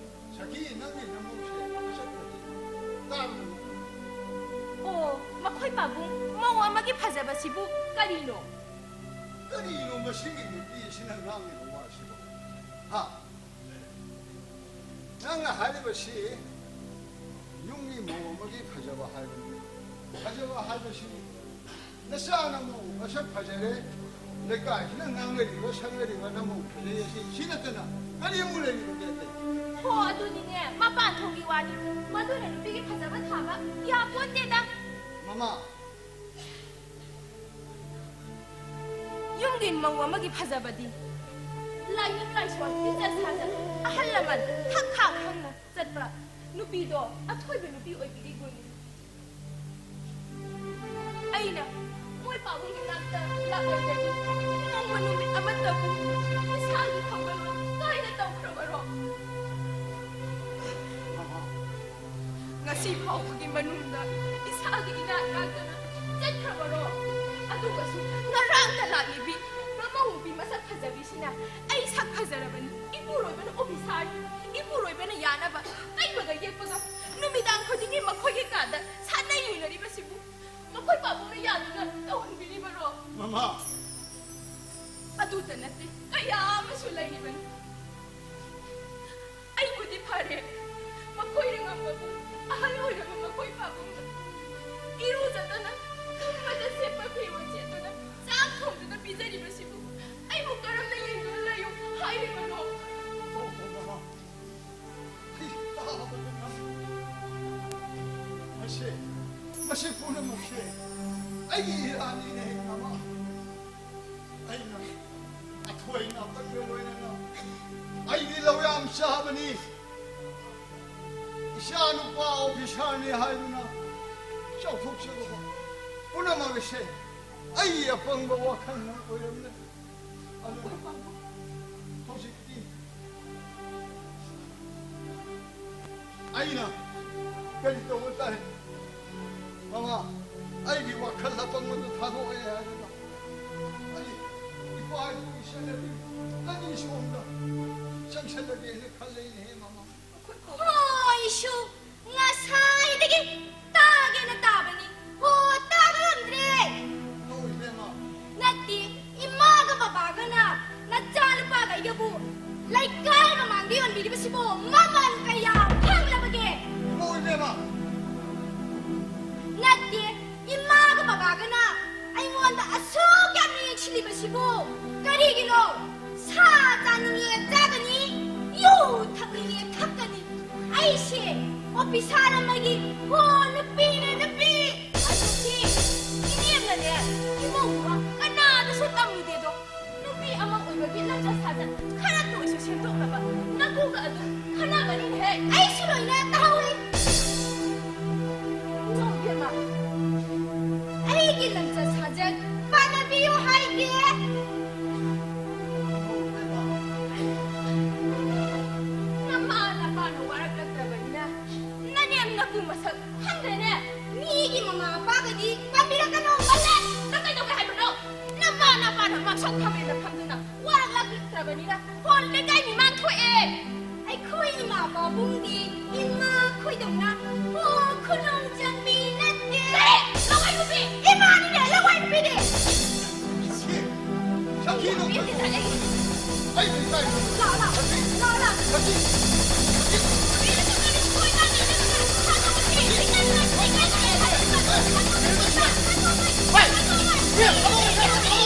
ꯁꯈꯤ, ꯅꯪꯒꯤ ꯅꯃꯧꯁꯦ ꯃꯁꯛ ꯐꯖꯩ꯫ ꯇꯥꯔꯕ ꯅꯠꯇ꯭ꯔ? ꯑꯣ, ꯃꯈꯣꯏ ꯄꯥꯕꯨꯡ, ꯃꯧ ꯑꯃꯒꯤ ꯐꯖꯕꯁꯤꯕꯨ ꯀꯔꯤꯅꯣ? ꯀꯔꯤꯅꯣ ꯃꯁꯤꯒꯤ ꯅꯨꯄꯤ ꯑꯁꯤꯅ ꯉꯥꯡꯂꯤꯕ ꯋꯥꯁꯤꯕꯣ? ꯍꯥ? ꯅꯪꯅ ꯍꯥꯏꯔꯤꯕꯁꯤ ꯌꯨꯝꯒꯤ ꯃꯧ ꯑꯃꯒꯤ ꯐꯖꯕ ꯍꯥꯏꯕꯅꯤ꯫ ꯐꯖꯕ ꯍꯥꯏꯕꯁꯤ ꯅꯆꯥ ꯅꯃꯧ ꯃꯁꯛ ꯐꯖꯔꯦ, ꯂꯩꯀꯥꯏꯁꯤꯅ ꯉꯥꯡꯅꯔꯤꯕ ꯁꯛꯅꯔꯤꯕ ꯅꯃꯧ ꯐꯖꯩ ꯑꯁꯤ ꯁꯤ ꯅꯠꯇꯅ ꯀꯔꯤ ꯑꯃꯨꯛ ꯂꯩꯔꯤꯕꯒꯦ ꯑꯇꯩ? ꯍꯣ, ꯑꯗꯨꯅꯤꯅꯦ, ꯃꯄꯥꯟ ꯊꯣꯡꯒꯤ ꯋꯥꯅꯤ꯫ ꯃꯗꯨꯅ ꯅꯨꯄꯤꯒꯤ ꯐꯖꯕ ꯊꯥꯕ ꯌꯥꯄꯣꯟꯇꯦꯗ꯫ ꯃꯃꯥ, ꯌꯨꯝꯒꯤ ꯃꯧ ꯑꯃꯒꯤ ꯐꯖꯕꯗꯤ ꯂꯥꯏꯅꯤꯡ ꯂꯥꯏꯁꯣꯟ, ꯂꯤꯆꯠ ꯁꯥꯖꯠ, ꯑꯍꯜ ꯂꯃꯟ ꯊꯛ ꯈꯥ ꯈꯪꯅ ꯆꯠꯄ ꯅꯨꯄꯤꯗꯣ ꯑꯊꯣꯏꯕ ꯅꯨꯄꯤ ꯑꯣꯏꯕꯒꯤ ꯒꯨꯟꯅꯤ꯫ ꯑꯩꯅ ꯃꯣꯏ ꯄꯥꯕꯨꯡꯒꯤ ꯅꯥꯛꯇ ꯂꯥꯛꯂꯒꯗꯤ ꯅꯣꯡꯃ ꯅꯨꯃꯤꯠ ꯑꯃꯠꯇꯕꯨ ꯏꯁꯥꯒꯤ ꯐꯝꯕ ꯀꯥꯏꯅ ꯇꯧꯈ꯭ꯔꯕꯔꯣ? ꯉꯁꯤ ꯐꯥꯎꯕꯒꯤ ꯃꯅꯨꯡꯗ ꯏꯁꯥꯒꯤ ꯏꯅꯥꯛ ꯅꯥꯛꯇꯅ ꯆꯠꯈ꯭ꯔꯕꯔꯣ? ꯑꯗꯨꯒꯁꯨ ꯉꯔꯥꯡꯇ ꯂꯥꯛꯂꯤꯕꯤ ꯃꯃꯧ ꯅꯨꯄꯤ ꯃꯁꯛ ꯐꯖꯕꯤꯁꯤꯅ ꯑꯩ ꯁꯛ ꯐꯖꯔꯕꯅꯤ, ꯏꯄꯨꯔꯣꯏꯕꯅ ꯑꯣꯐꯤꯁꯥꯔꯅꯤ, ꯏꯄꯨꯔꯣꯏꯕꯅ ꯌꯥꯅꯕ ꯇꯩꯕꯒ ꯌꯦꯛꯄꯒ ꯅꯨꯃꯤꯗꯥꯡ ꯈꯨꯗꯤꯡꯒꯤ ꯃꯈꯣꯏꯒꯤ ꯀꯥꯗ ꯁꯥꯟꯅꯩ ꯌꯨꯅꯔꯤꯕꯁꯤꯕꯨ ꯃꯈꯣꯏ ꯄꯥꯕꯨꯡꯅ ꯌꯥꯗꯨꯅ ꯇꯧꯍꯟꯕꯤꯔꯤꯕꯔꯣ? ꯃꯃꯥ! ꯑꯗꯨꯇ ꯅꯠꯇꯦ, ꯀꯌꯥ ꯑꯃꯁꯨ ꯂꯩꯔꯤꯕꯅꯤ꯫ ꯑꯩꯕꯨꯗꯤ ꯐꯔꯦ, ꯃꯈꯣꯏꯅ ꯉꯝꯕꯕꯨ ꯑꯍꯜ ꯑꯣꯏꯔꯕ ꯃꯈꯣꯏ ꯄꯥꯕꯨꯡꯅ ꯏꯔꯨꯖꯗꯅ, ꯇꯨꯝꯕꯗ ꯁꯦꯠꯄ ꯐꯤꯔꯣꯜ ꯁꯦꯠꯇꯨꯅ, ꯆꯥꯛ ꯊꯣꯡꯗꯨꯅ ꯄꯤꯖꯔꯤꯕꯁꯤꯕꯨ ꯑꯩꯕꯨ ꯀꯔꯝꯅ ꯌꯦꯡꯗꯨꯅ ꯂꯩꯌꯨ ꯍꯥꯏꯔꯤꯕꯅꯣ? ꯑꯣ, ꯑꯣ, ꯃꯃꯥ꯫ ꯑꯩ ꯇꯥꯕꯗ ꯉꯝꯗꯦ꯫ ꯃꯁꯤ, ꯃꯁꯤ ꯄꯨꯝꯅꯃꯛꯁꯦ ꯑꯩꯒꯤ ꯏꯔꯥꯟꯅꯤꯅꯦ, ꯃꯃꯥ꯫ ꯑꯩꯅ ꯑꯊꯣꯏꯅ ꯑꯄꯟꯕ ꯂꯣꯏꯅꯅ ꯑꯩꯗꯤ ꯂꯧ ꯌꯥꯝ ꯆꯥꯕꯅꯤ, ꯏꯆꯥ ꯅꯨꯄꯥ ꯑꯣꯐꯤꯁꯥꯔꯅꯤ ꯍꯥꯏꯗꯨꯅ ꯆꯥꯎꯊꯣꯛꯆꯔꯨꯕ ꯄꯨꯝꯅꯃꯛ ꯑꯁꯦ ꯑꯩꯒꯤ ꯑꯄꯪꯕ ꯋꯥꯈꯜꯅ ꯑꯣꯏꯔꯝꯂꯦ꯫ ꯑꯗꯨꯅ ꯍꯧꯖꯤꯛꯇꯤ ꯑꯩꯅ ꯀꯔꯤ ꯇꯧꯕ ꯇꯥꯏ? ꯃꯃꯥ, ꯑꯩꯒꯤ ꯋꯥꯈꯜ ꯑꯄꯪꯕꯗꯨ ꯊꯥꯗꯣꯛꯑꯦ ꯍꯥꯏꯗꯨꯅ ꯑꯩ ꯏꯄꯥ ꯏꯄꯨꯒꯤ ꯆꯠꯅꯕꯤ ꯑꯅꯤ ꯁꯣꯝꯗ ꯆꯪꯁꯜꯂꯒꯦꯅ ꯈꯜꯂꯤꯅꯦꯍꯦ, ꯃꯃꯥ꯫ ꯍꯣꯏꯁꯨ, ꯉꯁꯥꯏꯗꯒꯤ ꯇꯥꯒꯦꯅ ꯇꯥꯕꯅꯤ꯫ ꯍꯣ, ꯇꯥꯕ ꯉꯝꯗ꯭ꯔꯦ꯫ ꯍꯣ, ꯏꯕꯦꯝꯃ꯫ ꯅꯠꯇꯦ, ꯏꯃꯥꯒ ꯕꯕꯥꯒꯅ ꯅꯆꯥꯅꯨꯄꯥꯈꯩꯗꯨꯕꯨ ꯂꯩꯀꯥꯏ ꯃꯃꯥꯡꯗ ꯌꯣꯟꯕꯤꯔꯤꯕꯁꯤꯕꯨ ꯃꯃꯜ ꯀꯌꯥ ꯐꯪꯂꯕꯒꯦ? ꯍꯣ, ꯏꯕꯦꯝꯃ꯫ ꯅꯠꯇꯦ, ꯏꯃꯥꯒ ꯕꯕꯥꯒꯅ ꯑꯩꯉꯣꯟꯗ ꯑꯁꯨꯛ ꯌꯥꯝꯅ ꯌꯦꯡꯁꯤꯜꯂꯤꯕꯁꯤꯕꯨ ꯀꯔꯤꯒꯤꯅꯣ? ꯁꯥ ꯆꯥꯅꯤꯡꯉꯦ ꯆꯥꯒꯅꯤ, ꯌꯨ ꯊꯛꯅꯤꯡꯉꯦ ꯊꯛꯀꯅꯤ꯫ ꯑꯩꯁꯦ ꯑꯣꯐꯤꯁꯥꯔ ꯑꯃꯒꯤ ꯍꯣ ꯅꯨꯄꯤꯅꯦ, ꯅꯨꯄꯤ꯫ ꯑꯗꯨꯗꯤ ꯏꯅꯦꯝꯅꯅꯦ, ꯏꯃꯧ ꯅꯨꯄꯥ ꯀꯅꯥꯗꯁꯨ ꯇꯝꯃꯨꯗꯦꯗꯣ꯫ ꯅꯨꯄꯤ ꯑꯃ ꯑꯣꯏꯕꯒꯤ ꯂꯝꯆꯠ ꯁꯥꯖꯠ ꯈꯔꯇ ꯑꯣꯏꯁꯨ ꯁꯦꯝꯗꯣꯛꯅꯕ ꯅꯀꯨꯒ ꯑꯗꯨꯝ ꯈꯟꯅꯕꯅꯤꯅꯦꯍꯦ꯫ ꯑꯩꯁꯨ ꯂꯣꯏꯅ ꯇꯥꯍꯧꯏ꯫ ꯏꯃꯧ ꯏꯕꯦꯝꯃ, ꯑꯩꯒꯤ ꯂꯝꯆꯠ ꯁꯥꯖꯠ ꯄꯥꯟꯅꯕꯤꯌꯨ ꯍꯥꯏꯒꯦ꯫ ꯅꯃꯥ ꯅꯄꯥꯅ ꯋꯥꯔꯛꯂꯛꯇ꯭ꯔꯕꯅꯤꯅ ꯅꯅꯦꯝ ꯅꯀꯨ ꯃꯁꯛ ꯈꯪꯗ꯭ꯔꯦꯅꯦ꯫ ꯃꯤꯒꯤ ꯃꯃꯥ ꯃꯄꯥꯒꯗꯤ ꯄꯥꯟꯕꯤꯔꯛꯀꯅꯣ, ꯀꯜꯂꯦ꯫ ꯅꯪ ꯀꯩꯗꯧꯒꯦ ꯍꯥꯏꯕꯅꯣ? ꯅꯃꯥ ꯅꯄꯥꯅ ꯃꯁꯛ ꯈꯪꯗꯅ ꯐꯝꯗꯨꯅ ꯑꯩ ꯀꯔꯤ ꯇꯥꯏꯅꯣ? ꯂꯥꯛꯑꯣ, ꯂꯥꯛꯑꯣ꯫ ꯍꯧꯖꯤꯛ꯫ ꯂꯥꯛꯑꯣ, ꯂꯥꯛꯑꯣ꯫ ꯍꯧꯖꯤꯛ꯫ ꯍꯧꯖꯤꯛ꯫ ꯍꯣꯏ꯫ ꯍꯣꯏ꯫ ꯍꯣꯏ꯫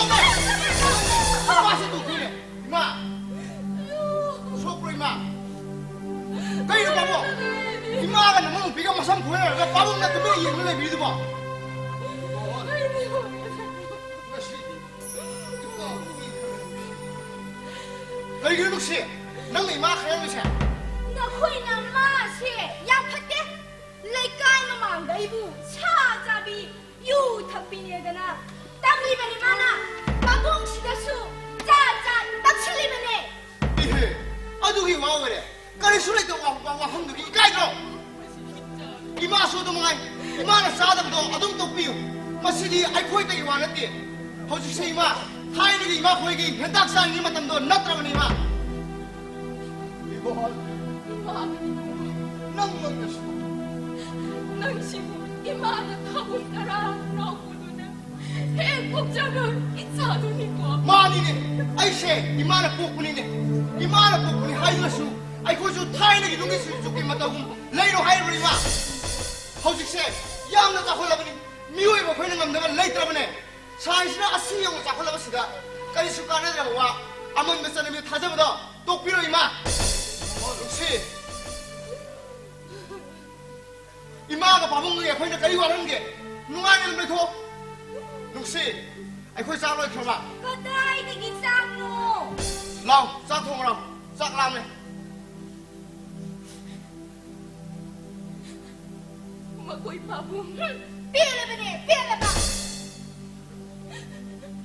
ꯍꯣꯏ꯫ ꯍꯣꯏ꯫ ꯏꯃꯥ! ꯁꯣꯛꯄ꯭ꯔꯣ, ꯏꯃꯥ? ꯀꯩꯅꯣ, ꯄꯥꯕꯨꯡ? ꯏꯃꯥꯒ ꯅꯃꯧ ꯅꯨꯄꯤꯒ ꯃꯁꯝ ꯈꯣꯏꯅꯔꯒ ꯄꯥꯕꯨꯡꯅ ꯇꯨꯃꯤꯟꯅ ꯌꯦꯡꯉ ꯂꯩꯕꯤꯔꯤꯗꯨꯕꯣ? ꯉꯁꯤꯗꯤ ꯏꯃꯥ ꯀꯔꯤꯒꯤꯅꯣ, ꯅꯨꯡꯁꯤ? ꯅꯪꯅ ꯏꯃꯥ ꯈꯥꯏꯔꯝꯃꯤꯁꯦ? ꯅꯈꯣꯏꯅ ꯃꯥꯁꯦ ꯌꯥꯝ ꯐꯠꯇꯦ꯫ ꯂꯩꯀꯥꯏ ꯃꯃꯥꯡꯗ ꯑꯩꯕꯨ ꯁꯥ ꯆꯥꯕꯤ, ꯌꯨ ꯊꯛꯄꯤꯅꯦꯗꯅ ꯇꯝꯂꯤꯕꯅꯤ ꯃꯥꯅ꯫ ꯄꯥꯕꯨꯡꯁꯤꯗꯁꯨ ꯖꯥꯠ ꯖꯥꯠ ꯇꯛꯁꯤꯜꯂꯤꯕꯅꯦ꯫ ꯏꯍꯦ, ꯑꯗꯨꯒꯤ ꯋꯥ ꯑꯣꯏꯔꯦ꯫ ꯀꯔꯤꯁꯨ ꯂꯩꯇꯕ ꯋꯥ-, ꯋꯥ-, ꯋꯥꯐꯝꯗꯨꯒꯤ ꯏꯀꯥꯏꯗ꯭ꯔꯣ? ꯏꯃꯥꯁꯨ ꯑꯗꯨꯝ ꯉꯥꯏ꯫ ꯏꯃꯥꯅ ꯆꯥꯗꯕꯗꯣ ꯑꯗꯨꯝ ꯇꯣꯛꯄꯤꯌꯨ꯫ ꯃꯁꯤꯗꯤ ꯑꯩꯈꯣꯏꯗꯒꯤ ꯋꯥ ꯅꯠꯇꯦ꯫ ꯍꯧꯖꯤꯛꯁꯦ ꯏꯃꯥ, ꯊꯥꯏꯅꯒꯤ ꯏꯃꯥꯈꯣꯏꯒꯤ ꯍꯦꯟꯇꯥꯛ ꯆꯥꯔꯤꯉꯩ ꯃꯇꯝꯗꯣ ꯅꯠꯇ꯭ꯔꯕꯅꯤ, ꯏꯃꯥ꯫ ꯏꯕꯣꯍꯜ, ꯏꯃꯥ, ꯅꯪꯃꯛꯅꯁꯨ꯫ ꯅꯪꯁꯤꯕꯨ ꯏꯃꯥꯅ ꯊꯥꯕꯨꯡ ꯇꯔꯥ ꯍꯔꯥꯎ ꯀꯨꯟꯗꯨꯅ ꯍꯦꯛ ꯄꯣꯛꯆꯕ ꯏꯆꯥꯗꯨꯅꯤꯀꯣ꯫ ꯃꯥꯅꯤꯅꯦ, ꯑꯩꯁꯦ ꯏꯃꯥꯅ ꯄꯣꯛꯄꯅꯤꯅꯦ꯫ ꯏꯃꯥꯅ ꯄꯣꯛꯄꯅꯤ ꯍꯥꯏꯗꯨꯅꯁꯨ ꯑꯩꯈꯣꯏꯁꯨ ꯊꯥꯏꯅꯒꯤ ꯅꯨꯡꯒꯤ ꯁꯨꯔꯨ ꯆꯨꯞꯀꯤ ꯃꯇꯧꯒꯨꯝ ꯂꯩꯔꯣ ꯍꯥꯏꯔꯤꯕ꯭ꯔꯣ, ꯏꯃꯥ? ꯍꯧꯖꯤꯛꯁꯦ ꯌꯥꯝꯅ ꯆꯥꯎꯈꯠꯂꯕꯅꯤ꯫ ꯃꯤꯑꯣꯏꯕ ꯑꯩꯈꯣꯏꯅ ꯉꯝꯅꯕ ꯂꯩꯇ꯭ꯔꯕꯅꯦ꯫ ꯁꯥꯏꯟꯁꯅ ꯑꯁꯤ ꯌꯧꯅ ꯆꯥꯎꯈꯠꯂꯕꯁꯤꯗ ꯀꯔꯤꯁꯨ ꯀꯥꯟꯅꯗ꯭ꯔꯕ ꯋꯥ ꯑꯃꯟꯕ ꯆꯠꯅꯕꯤ ꯊꯥꯖꯕꯗꯣ ꯇꯣꯛꯄꯤꯔꯣ, ꯏꯃꯥ꯫ ꯅꯨꯡꯁꯤ, ꯏꯃꯥꯒ ꯄꯥꯕꯨꯡꯒ ꯑꯩꯈꯣꯏꯅ ꯀꯔꯤ ꯋꯥꯠꯍꯟꯒꯦ? ꯅꯨꯡꯉꯥꯏꯅ ꯑꯗꯨꯝ ꯂꯩꯊꯣꯛꯑꯣ꯫ ꯅꯨꯡꯁꯤ, ꯑꯩꯈꯣꯏ ꯆꯥꯛ ꯂꯣꯏꯈ꯭ꯔꯕ? ꯀꯗꯥꯏꯗꯒꯤ ꯆꯥꯛꯅꯣ? ꯂꯥꯎ, ꯆꯥꯛ ꯊꯣꯡꯉꯨ ꯂꯥꯎ꯫ ꯆꯥꯛ ꯂꯥꯝꯃꯦ꯫ ꯃꯈꯣꯏ ꯄꯥꯕꯨꯡ꯫ ꯄꯦꯜꯂꯕꯅꯦ, ꯄꯦꯜꯂꯕ!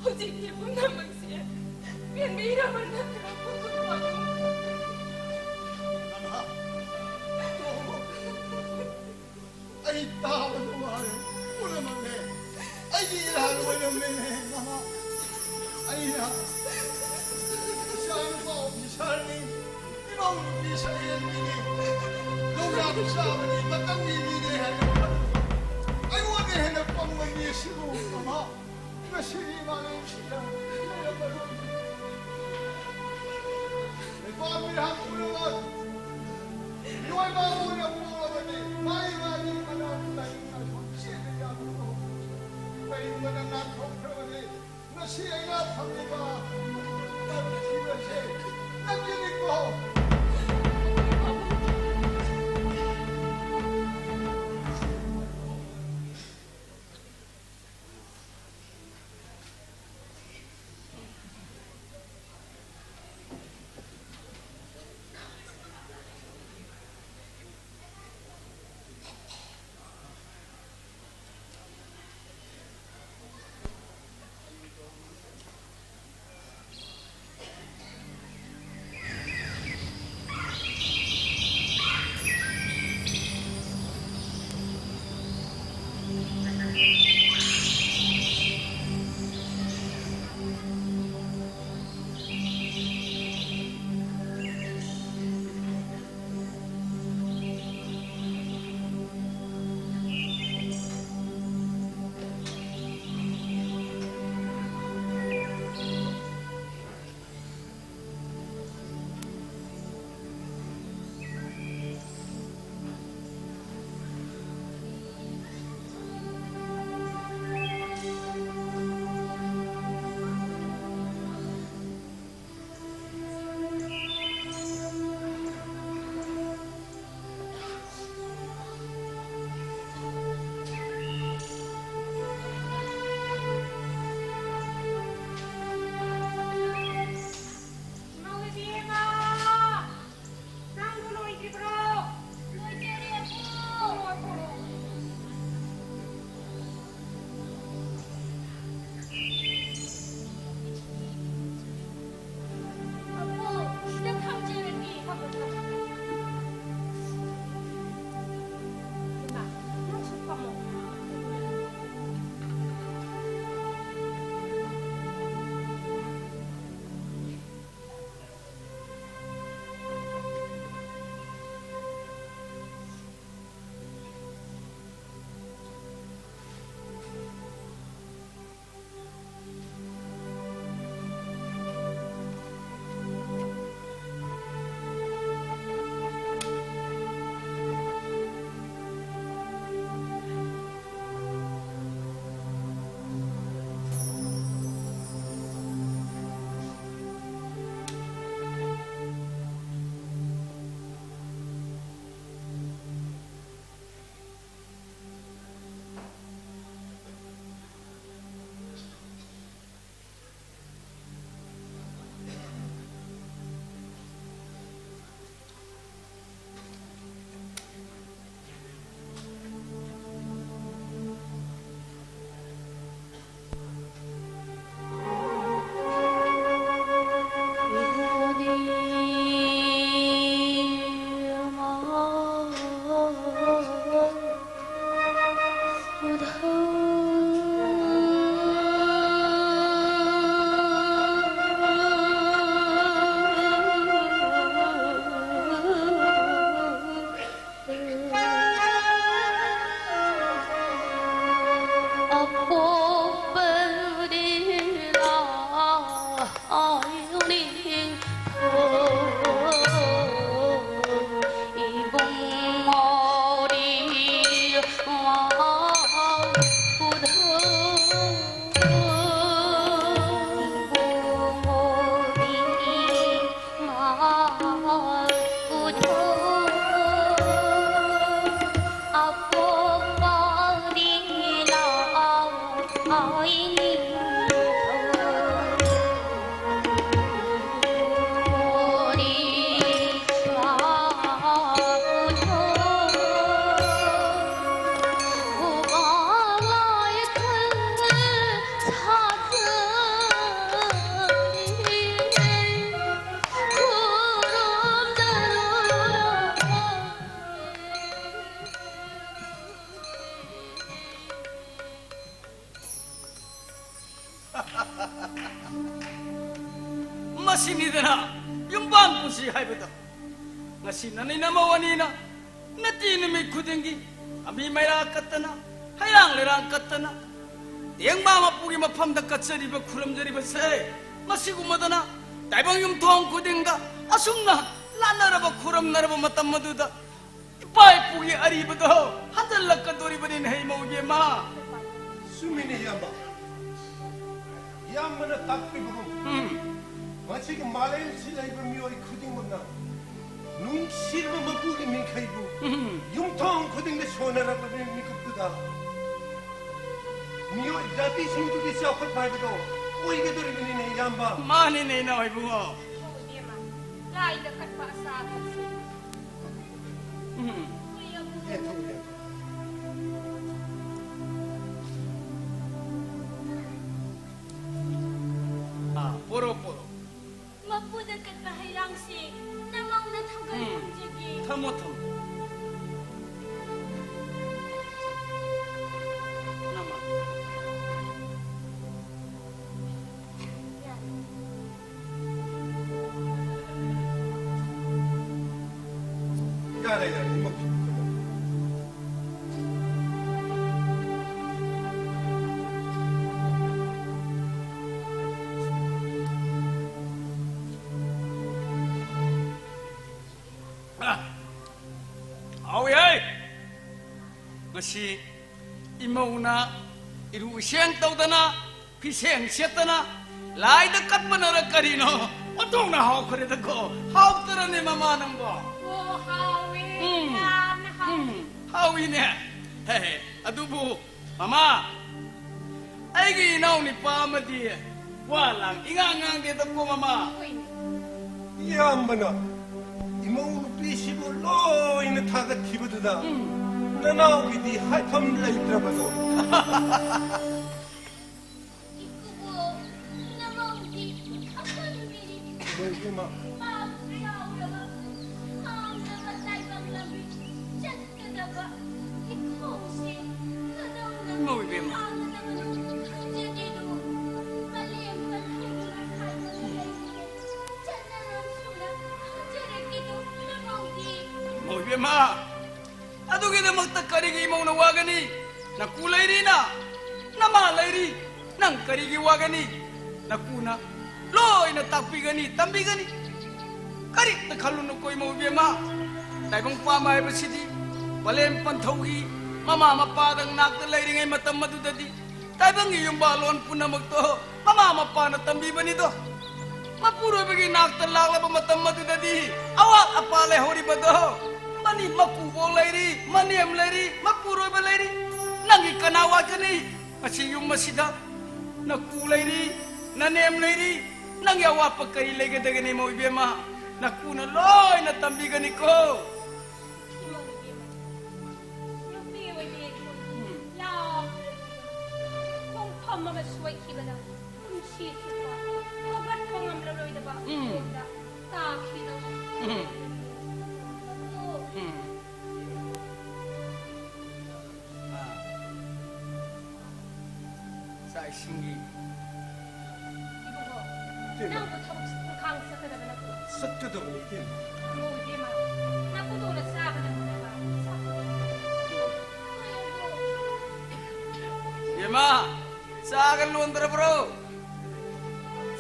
ꯍꯧꯖꯤꯛꯇꯤ ꯄꯨꯝꯅꯃꯛꯁꯦ ꯄꯦꯟꯕꯤꯔꯕ ꯅꯠꯇ꯭ꯔꯥ, ꯄꯥꯕꯨꯡ? ꯑꯩ ꯇꯥꯕ ꯅꯨꯡꯉꯥꯏ꯫ ꯄꯨꯝꯅꯃꯛꯅꯦ ꯑꯩꯒꯤ ꯏꯔꯥꯜ ꯑꯣꯏꯔꯝꯃꯦꯅꯦ, ꯃꯃꯥ꯫ ꯑꯩꯅ ꯏꯆꯥꯅꯨꯄꯥ ꯑꯣꯐꯤꯁꯥꯔꯅꯤ, ꯏꯅꯥꯎꯅꯨꯄꯤ ꯁꯛꯍꯦꯟꯕꯤꯅꯤ, ꯂꯧꯌꯥꯝ ꯆꯥꯕꯅꯤ, ꯃꯇꯝꯒꯤ ꯃꯤꯅꯦ ꯍꯥꯏꯕ ꯑꯩꯉꯣꯟꯗ ꯍꯦꯟꯅ ꯄꯪꯕ ꯃꯤ ꯑꯁꯤꯕꯨ, ꯃꯃꯥ, ꯉꯁꯤꯒꯤ ꯃꯥꯂꯦꯝꯁꯤꯗ ꯂꯩꯔꯝꯃꯔꯣꯏ꯫ ꯂꯩꯔꯨꯕꯅ ꯅꯥꯟꯊꯣꯛꯈ꯭ꯔꯕꯅꯤ꯫ ꯉꯁꯤ ꯑꯩꯅ ꯐꯪꯂꯤꯕ ꯄꯤꯕꯁꯦ ꯅꯪꯒꯤꯅꯤꯀꯣ꯫ ꯃꯁꯤꯅꯤꯗꯅ ꯌꯨꯝꯕꯥꯟ ꯄꯨꯟꯁꯤ ꯍꯥꯏꯕꯗꯣ꯫ ꯉꯁꯤ ꯅꯅꯤ ꯅꯃꯧ ꯑꯅꯤꯅ ꯅꯠꯇꯤ ꯅꯨꯃꯤꯠ ꯈꯨꯗꯤꯡꯒꯤ ꯑꯃꯤ ꯃꯩꯔꯥ ꯀꯠꯇꯅ, ꯍꯩꯔꯥꯡ ꯂꯩꯔꯥꯡ ꯀꯠꯇꯅ, ꯇꯦꯡꯕꯥ ꯃꯄꯨꯒꯤ ꯃꯐꯝꯗ ꯀꯠꯆꯔꯤꯕ, ꯈꯨꯔꯨꯝꯖꯔꯤꯕꯁꯦ꯫ ꯃꯁꯤꯒꯨꯝꯕꯗꯅ ꯇꯥꯏꯕꯪ ꯌꯨꯝꯊꯣꯡ ꯈꯨꯗꯤꯡꯗ ꯑꯁꯨꯝꯅ ꯂꯥꯠꯅꯔꯕ, ꯈꯨꯔꯨꯝꯅꯔꯕ ꯃꯇꯝ ꯑꯗꯨꯗ ꯏꯄꯥ ꯏꯄꯨꯒꯤ ꯑꯔꯤꯕꯗꯣ ꯍꯟꯖꯜꯂꯛꯀꯗꯣꯔꯤꯕꯅꯤꯅꯦ, ꯏꯃꯧ ꯏꯕꯦꯝꯃ꯫ ꯆꯨꯝꯃꯤꯅꯦ, ꯏꯌꯥꯝꯕ꯫ ꯏꯌꯥꯝꯕꯅ ꯇꯥꯛꯄꯤꯕꯒꯨꯝ, ꯎꯝ꯫ ꯃꯁꯤꯒꯤ ꯃꯥꯂꯦꯝꯁꯤꯗ ꯂꯩꯕ ꯃꯤꯑꯣꯏ ꯈꯨꯗꯤꯡꯃꯛꯅ ꯅꯨꯡꯁꯤꯔꯕ ꯃꯄꯨꯒꯤ ꯃꯤꯡꯈꯩꯕꯨ, ꯎꯝ꯫ ꯌꯨꯝꯊꯣꯡ ꯈꯨꯗꯤꯡꯗ ꯁꯣꯟꯅꯔꯕ ꯃꯤ-, ꯃꯤꯀꯨꯞꯇꯨꯗ ꯃꯤꯑꯣꯏ ꯖꯥꯇꯤꯁꯤꯡꯗꯨꯒꯤ ꯆꯥꯎꯈꯠꯄ ꯍꯥꯏꯕꯗꯣ ꯑꯣꯏꯒꯗꯧꯔꯤꯕꯅꯤꯅꯦ, ꯏꯌꯥꯝꯕ꯫ ꯃꯥꯅꯤꯅꯦ, ꯏꯅꯥꯎ ꯏꯕꯨꯡꯉꯣ꯫ ꯏꯕꯦꯝꯃ, ꯂꯥꯏꯗ ꯀꯠꯄ ꯑꯆꯥ ꯑꯊꯛꯁꯤ꯫ ꯎꯝ꯫ ꯀꯨꯏꯔꯕ ꯑꯦ, ꯊꯝꯃꯨ, ꯊꯝꯃꯨ꯫ ꯑꯥ, ꯄꯣꯔꯣ, ꯄꯣꯔꯣ꯫ ꯃꯄꯨꯗ ꯀꯠꯄ ꯍꯩꯔꯥꯡꯁꯤ ꯅꯃꯧꯅ ꯊꯧꯒꯜ ꯎꯝ꯫ ꯊꯝꯖꯒꯦ꯫ ꯊꯝꯃꯣ, ꯊꯝꯃꯣ꯫ ꯅꯃ꯫ ꯌꯥꯔꯦ꯫ ꯌꯥꯔꯦ, ꯌꯥꯔꯦ, ꯏꯃꯧ꯫ ꯁꯤ ꯏꯃꯧꯅ ꯏꯔꯨ ꯏꯁꯦꯡ ꯇꯧꯗꯅ, ꯐꯤꯁꯦꯡ ꯁꯦꯠꯇꯅ, ꯂꯥꯏꯗ ꯀꯠꯄꯅꯔ ꯀꯔꯤꯅꯣ? ꯑꯣꯟꯊꯣꯛꯅ ꯍꯥꯎꯈ꯭ꯔꯦꯗꯀꯣ꯫ ꯍꯥꯎꯇꯔꯅꯦ ꯃꯃꯥ ꯅꯪꯕꯣ? ꯑꯣ, ꯍꯥꯎꯋꯦ꯫ ꯎꯝ꯫ ꯌꯥꯝꯅ ꯍꯥꯎꯋꯦ꯫ ꯎꯝ, ꯍꯥꯎꯏꯅꯦ꯫ ꯍꯦ, ꯍꯦ, ꯑꯗꯨꯕꯨ ꯃꯃꯥ, ꯑꯩꯒꯤ ꯏꯅꯥꯎ ꯅꯨꯄꯥ ꯑꯃꯗꯤ ꯋꯥ ꯂꯥꯡ ꯏꯉꯥꯡ ꯉꯥꯡꯗꯦꯗꯀꯣ, ꯃꯃꯥ꯫ ꯍꯣꯏꯅꯦ꯫ ꯏꯌꯥꯝꯕꯅ ꯏꯃꯧ ꯅꯨꯄꯤꯁꯤꯕꯨ ꯂꯣꯏꯅ ꯊꯥꯒꯠꯈꯤꯕꯗꯨꯗ ꯎꯝ꯫ ꯅꯅꯥꯎꯒꯤꯗꯤ ꯍꯥꯏꯐꯝ ꯂꯩꯇ꯭ꯔꯕꯗꯣ꯫ ꯏꯀꯨꯕꯣꯛ, ꯅꯃꯧꯗꯤ ꯑꯄꯪꯕꯤꯅꯤ꯫ ꯏꯃꯧ ꯏꯕꯦꯝꯃ꯫ ꯄꯥꯞ ꯌꯥꯎꯔꯕ ꯍꯥꯡꯗꯕ ꯇꯥꯏꯕꯪ ꯂꯝꯕꯤ ꯆꯠ ꯀꯗꯕ ꯏꯈꯣꯡꯁꯦ ꯀꯗꯧꯅ ꯏꯃꯧ ꯏꯕꯦꯝꯃ꯫ ꯊꯥꯡꯒꯗꯕꯅꯣ ꯈꯪꯖꯗꯦꯗꯣ꯫ ꯃꯥꯂꯦꯝ ꯄꯟꯊꯨꯡꯗ ꯈꯥꯏꯕ ꯂꯩꯇꯦ꯫ ꯆꯠꯅꯔꯣꯝꯁꯨꯅ ꯈꯪꯖꯔꯛꯀꯦꯗꯣ ꯅꯃꯧꯗꯤ꯫ ꯏꯃꯧ ꯏꯕꯦꯝꯃ, ꯑꯗꯨꯒꯤꯗꯃꯛꯇ ꯀꯔꯤꯒꯤ ꯏꯃꯧꯅ ꯋꯥꯒꯅꯤ? ꯅꯀꯨ ꯂꯩꯔꯤꯅ, ꯅꯃꯥ ꯂꯩꯔꯤ, ꯅꯪ ꯀꯔꯤꯒꯤ ꯋꯥꯒꯅꯤ? ꯅꯀꯨꯅ ꯂꯣꯏꯅ ꯇꯥꯛꯄꯤꯒꯅꯤ, ꯇꯝꯕꯤꯒꯅꯤ꯫ ꯀꯔꯤꯝꯇ ꯈꯜꯂꯨꯅꯨꯀꯣ ꯏꯃꯧ ꯏꯕꯦꯝꯃ꯫ ꯇꯥꯏꯕꯪ ꯄꯥꯟꯕ ꯍꯥꯏꯕꯁꯤꯗꯤ ꯃꯥꯂꯦꯝ ꯄꯟꯊꯧꯒꯤ ꯃꯃꯥ ꯃꯄꯥꯗ ꯅꯥꯛꯇ ꯂꯩꯔꯤꯉꯩ ꯃꯇꯝ ꯑꯗꯨꯗꯗꯤ ꯇꯥꯏꯕꯪꯒꯤ ꯌꯨꯝꯕꯥꯜꯂꯣꯟ ꯄꯨꯝꯅꯃꯛꯇꯣ ꯃꯃꯥ ꯃꯄꯥꯅ ꯇꯝꯕꯤꯕꯅꯤꯗꯣ꯫ ꯃꯄꯨꯔꯣꯏꯕꯒꯤ ꯅꯥꯛꯇ ꯂꯥꯛꯂꯕ ꯃꯇꯝ ꯑꯗꯨꯗꯗꯤ ꯑꯋꯥꯠ ꯑꯄꯥ ꯂꯩꯍꯧꯔꯤꯕꯗꯣ ꯃꯅꯤ ꯃꯀꯨꯕꯣꯛ ꯂꯩꯔꯤ, ꯃꯅꯦꯝ ꯂꯩꯔꯤ, ꯃꯄꯨꯔꯣꯏꯕ ꯂꯩꯔꯤ꯫ ꯅꯪꯒꯤ ꯀꯅꯥ ꯋꯥꯠꯀꯅꯤ? ꯃꯁꯤ ꯌꯨꯝ ꯑꯁꯤꯗ ꯅꯀꯨ ꯂꯩꯔꯤ, ꯅꯅꯦꯝ ꯂꯩꯔꯤ, ꯅꯪꯒꯤ ꯑꯋꯥꯠꯄ ꯀꯔꯤ ꯂꯩꯒꯗꯒꯦꯅꯦ, ꯏꯃꯧ ꯏꯕꯦꯝꯃ? ꯅꯀꯨꯅ ꯂꯣꯏꯅ ꯇꯝꯕꯤꯒꯅꯤꯀꯣ꯫ ꯏꯃꯧ ꯏꯕꯦꯝꯃ, ꯅꯨꯄꯤ ꯑꯣꯏꯕꯤ ꯑꯩꯈꯣꯏ ꯎꯝ꯫ ꯂꯥꯞꯅ ꯈꯣꯡꯐꯝ ꯑꯃ ꯁꯣꯏꯈꯤꯕꯗ ꯄꯨꯟꯁꯤ ꯆꯨꯞꯄ ꯍꯧꯒꯠꯄ ꯉꯝꯂꯔꯣꯏꯗꯕ ꯎꯝ꯫ ꯐꯤꯕꯝꯗ ꯇꯥꯈꯤꯗꯧꯕ ꯎꯝ꯫ ꯑꯗꯣ ꯎꯝ꯫ ꯑꯥ꯫ ꯆꯥꯛ ꯏꯁꯤꯡꯒꯤ ꯏꯕꯨꯡꯉꯣ, ꯏꯇꯩꯃ꯫ ꯅꯪꯕꯨ ꯊꯕꯛ ꯏꯪꯈꯥꯡ ꯆꯠꯀꯗꯕ ꯅꯠꯇ꯭ꯔꯣ? ꯆꯠꯀꯗꯕꯅꯤ, ꯏꯇꯩꯃ꯫ ꯑꯣ, ꯏꯕꯦꯝꯃ, ꯅꯀꯨꯗꯧꯅ ꯆꯥꯕ ꯅꯪꯅꯕ ꯆꯥꯛ ꯏꯕꯦꯝꯃ, ꯆꯥꯒ ꯂꯣꯟꯗ꯭ꯔꯕ꯭ꯔꯣ?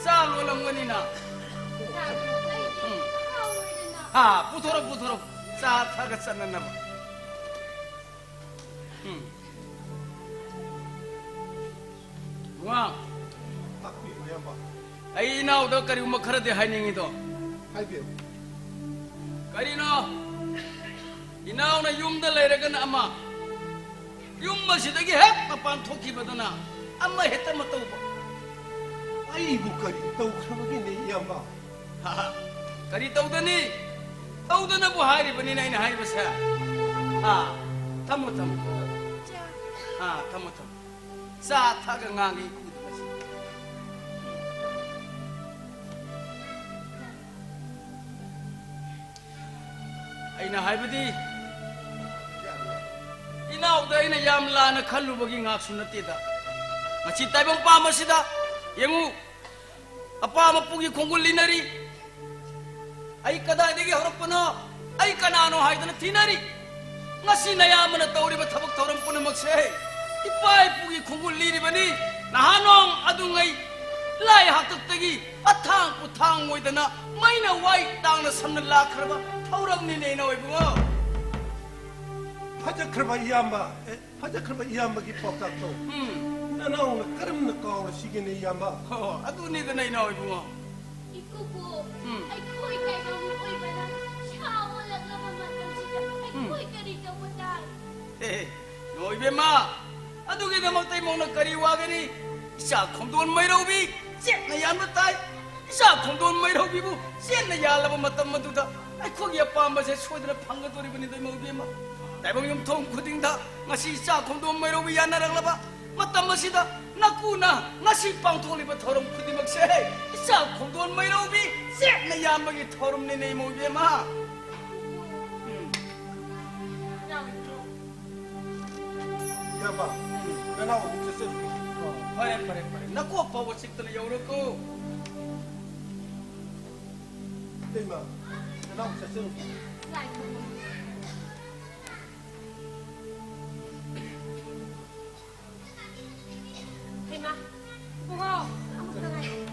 ꯆꯥ ꯂꯣꯜꯂꯝꯒꯅꯤꯅ꯫ ꯆꯥꯒ ꯂꯣꯟ-, ꯑꯩꯗꯤ ꯎꯝ꯫ ꯍꯥꯎꯔꯣꯏꯗꯅ꯫ ꯍꯥ, ꯄꯨꯊꯣꯔꯣ, ꯄꯨꯊꯣꯔꯣ꯫ ꯆꯥ ꯊꯛꯑꯒ ꯆꯠꯅꯅꯕ꯫ ꯎꯝ꯫ ꯏꯕꯨꯡꯉꯣ꯫ ꯇꯥꯛꯄꯤꯌꯨ, ꯏꯌꯥꯝꯕ꯫ ꯑꯩ ꯏꯅꯥꯎꯗ ꯀꯔꯤꯒꯨꯝꯕ ꯈꯔꯗꯤ ꯍꯥꯏꯅꯤꯡꯉꯤꯗꯣ꯫ ꯍꯥꯏꯕꯤꯌꯨ꯫ ꯀꯔꯤꯅꯣ? ꯏꯅꯥꯎꯅ ꯌꯨꯝꯗ ꯂꯩꯔꯒꯅ ꯑꯃ, ꯌꯨꯝ ꯑꯁꯤꯗꯒꯤ ꯍꯦꯛ ꯃꯄꯥꯟ ꯊꯣꯛꯈꯤꯕꯗꯅ ꯑꯃ ꯍꯦꯛꯇ ꯑꯃ ꯇꯧꯕ꯫ ꯑꯩꯕꯨ ꯀꯔꯤ ꯇꯧꯈ꯭ꯔꯕꯒꯦꯅꯦ, ꯏꯌꯥꯝꯕ? ꯍꯥ, ꯀꯔꯤ ꯇꯧꯗꯅꯤ? ꯇꯧꯗꯅꯕꯨ ꯍꯥꯏꯔꯤꯕꯅꯤꯅ ꯑꯩꯅ ꯍꯥꯏꯔꯤꯕꯁꯦ꯫ ꯑꯥ, ꯊꯝꯃꯣ, ꯊꯝꯃꯣ꯫ ꯑꯥ, ꯊꯝꯃꯣ, ꯊꯝꯃꯣ꯫ ꯆꯥ ꯊꯛꯑꯒ ꯉꯥꯡꯒꯦ ꯏꯀꯨꯗ ꯉꯁꯤ꯫ ꯑꯩꯅ ꯍꯥꯏꯕꯗꯤ, ꯏꯅꯥꯎꯗ ꯑꯩꯅ ꯌꯥꯝ ꯂꯥꯟꯅ ꯈꯜꯂꯨꯕꯒꯤ ꯉꯥꯛꯁꯨ ꯅꯠꯇꯦꯗ꯫ ꯉꯁꯤ ꯇꯥꯏꯕꯪ ꯄꯥꯝ ꯑꯁꯤꯗ ꯌꯦꯡꯉꯨ, ꯑꯄꯥ ꯃꯄꯨꯒꯤ ꯈꯣꯡꯒꯨꯜ ꯂꯤꯅꯔꯤ꯫ ꯑꯩ ꯀꯗꯥꯏꯗꯒꯤ ꯍꯧꯔꯛꯄꯅꯣ, ꯑꯩ ꯀꯅꯥꯅꯣ ꯍꯥꯏꯗꯅ ꯊꯤꯅꯔꯤ꯫ ꯉꯁꯤ ꯅꯌꯥꯝꯕꯅ ꯇꯧꯔꯤꯕ ꯊꯕꯛ ꯊꯧꯔꯝ ꯄꯨꯝꯅꯃꯛꯁꯦ ꯏꯄꯥ ꯏꯄꯨꯒꯤ ꯈꯣꯡꯒꯨꯜ ꯂꯤꯔꯤꯕꯅꯤ꯫ ꯅꯍꯥꯟ ꯅꯣꯡ ꯑꯗꯨꯉꯩ ꯂꯥꯏ ꯍꯥꯛꯇꯛꯇꯒꯤ ꯑꯊꯥꯡ ꯄꯨꯊꯥꯡ ꯑꯣꯏꯗꯅ ꯃꯩꯅ ꯋꯥꯏ ꯇꯥꯡꯅ ꯁꯝꯅ ꯂꯥꯛꯈ꯭ꯔꯕ ꯊꯧꯔꯝꯅꯤꯅꯦ, ꯏꯅꯥꯎ ꯏꯕꯨꯡꯉꯣ꯫ ꯐꯖꯈ꯭ꯔꯕ ꯏꯌꯥꯝꯕ, ꯑꯦ, ꯐꯖꯈ꯭ꯔꯕ ꯏꯌꯥꯝꯕꯒꯤ ꯄꯥꯎꯇꯥꯛꯇꯣ ꯎꯝ꯫ ꯅꯅꯥꯎꯅ ꯀꯔꯝꯅ ꯀꯥꯎꯔꯁꯤꯒꯦꯅꯦ, ꯏꯌꯥꯝꯕ? ꯍꯣ, ꯑꯗꯨꯅꯤꯗꯅ, ꯏꯅꯥꯎ ꯏꯕꯨꯡꯉꯣ꯫ ꯏꯀꯨꯕꯣꯛ, ꯎꯝ꯫ ꯑꯩꯈꯣꯏ ꯇꯥꯏꯕꯪ ꯃꯤꯑꯣꯏꯕꯅ ꯁꯥ ꯑꯣꯜꯂꯛꯂꯕ ꯃꯇꯝꯁꯤꯗ ꯎꯝ꯫ ꯑꯩꯈꯣꯏ ꯀꯔꯤ ꯇꯧꯕ ꯇꯥꯏ? ꯑꯦ, ꯏꯃꯧ ꯏꯕꯦꯝꯃ, ꯑꯗꯨꯒꯤꯗꯃꯛꯇ ꯏꯃꯧꯅ ꯀꯔꯤ ꯋꯥꯒꯅꯤ? ꯏꯆꯥ ꯈꯣꯝꯗꯣꯟ ꯃꯩꯔꯧꯕꯤ ꯆꯦꯠꯅ ꯌꯥꯟꯕ ꯇꯥꯏ꯫ ꯏꯆꯥ ꯈꯣꯝꯗꯣꯟ ꯃꯩꯔꯧꯕꯤꯕꯨ ꯆꯦꯠꯅ ꯌꯥꯜꯂꯕ ꯃꯇꯝ ꯑꯗꯨꯗ ꯑꯩꯈꯣꯏꯒꯤ ꯑꯄꯥꯝꯕꯁꯦ ꯁꯣꯏꯗꯅ ꯐꯪꯒꯗꯧꯔꯤꯕꯅꯤꯗ, ꯏꯃꯧ ꯏꯕꯦꯝꯃ꯫ ꯇꯥꯏꯕꯪ ꯌꯨꯝꯊꯣꯡ ꯈꯨꯗꯤꯡꯗ ꯉꯁꯤ ꯏꯆꯥ ꯈꯣꯝꯗꯣꯟ ꯃꯩꯔꯧꯕꯤ ꯌꯥꯟꯅꯔꯛꯂꯕ ꯃꯇꯝ ꯑꯁꯤꯗ ꯅꯀꯨꯅ ꯉꯁꯤ ꯄꯥꯡꯊꯣꯛꯂꯤꯕ ꯊꯧꯔꯝ ꯈꯨꯗꯤꯡꯃꯛꯁꯦ ꯏꯆꯥ ꯈꯣꯝꯗꯣꯟ ꯃꯩꯔꯧꯕꯤ ꯆꯦꯠꯅ ꯌꯥꯟꯕꯒꯤ ꯊꯧꯔꯝꯅꯤꯅꯦ, ꯏꯃꯧ ꯏꯕꯦꯝꯃ꯫ ꯎꯝ꯫ ꯏꯌꯥꯝꯕ, ꯅꯅꯥꯎ ꯑꯃꯨꯛ ꯆꯠꯆꯔꯨꯒꯦ꯫ ꯐꯔꯦ, ꯐꯔꯦ, ꯐꯔꯦ꯫ ꯅꯀꯣꯛ ꯐꯥꯎꯕ ꯆꯤꯛꯇꯅ ꯌꯧꯔꯣꯀꯣ꯫ ꯏꯇꯩꯃ, ꯅꯅꯥꯎ ꯆꯠꯆꯔꯨꯒꯦ꯫ ꯉꯥꯏꯈꯣ꯫ ꯍꯩꯃꯥ, ꯏꯕꯨꯡꯉꯣ, ꯑꯃꯨꯛꯇ ꯉꯥꯏꯈꯣ꯫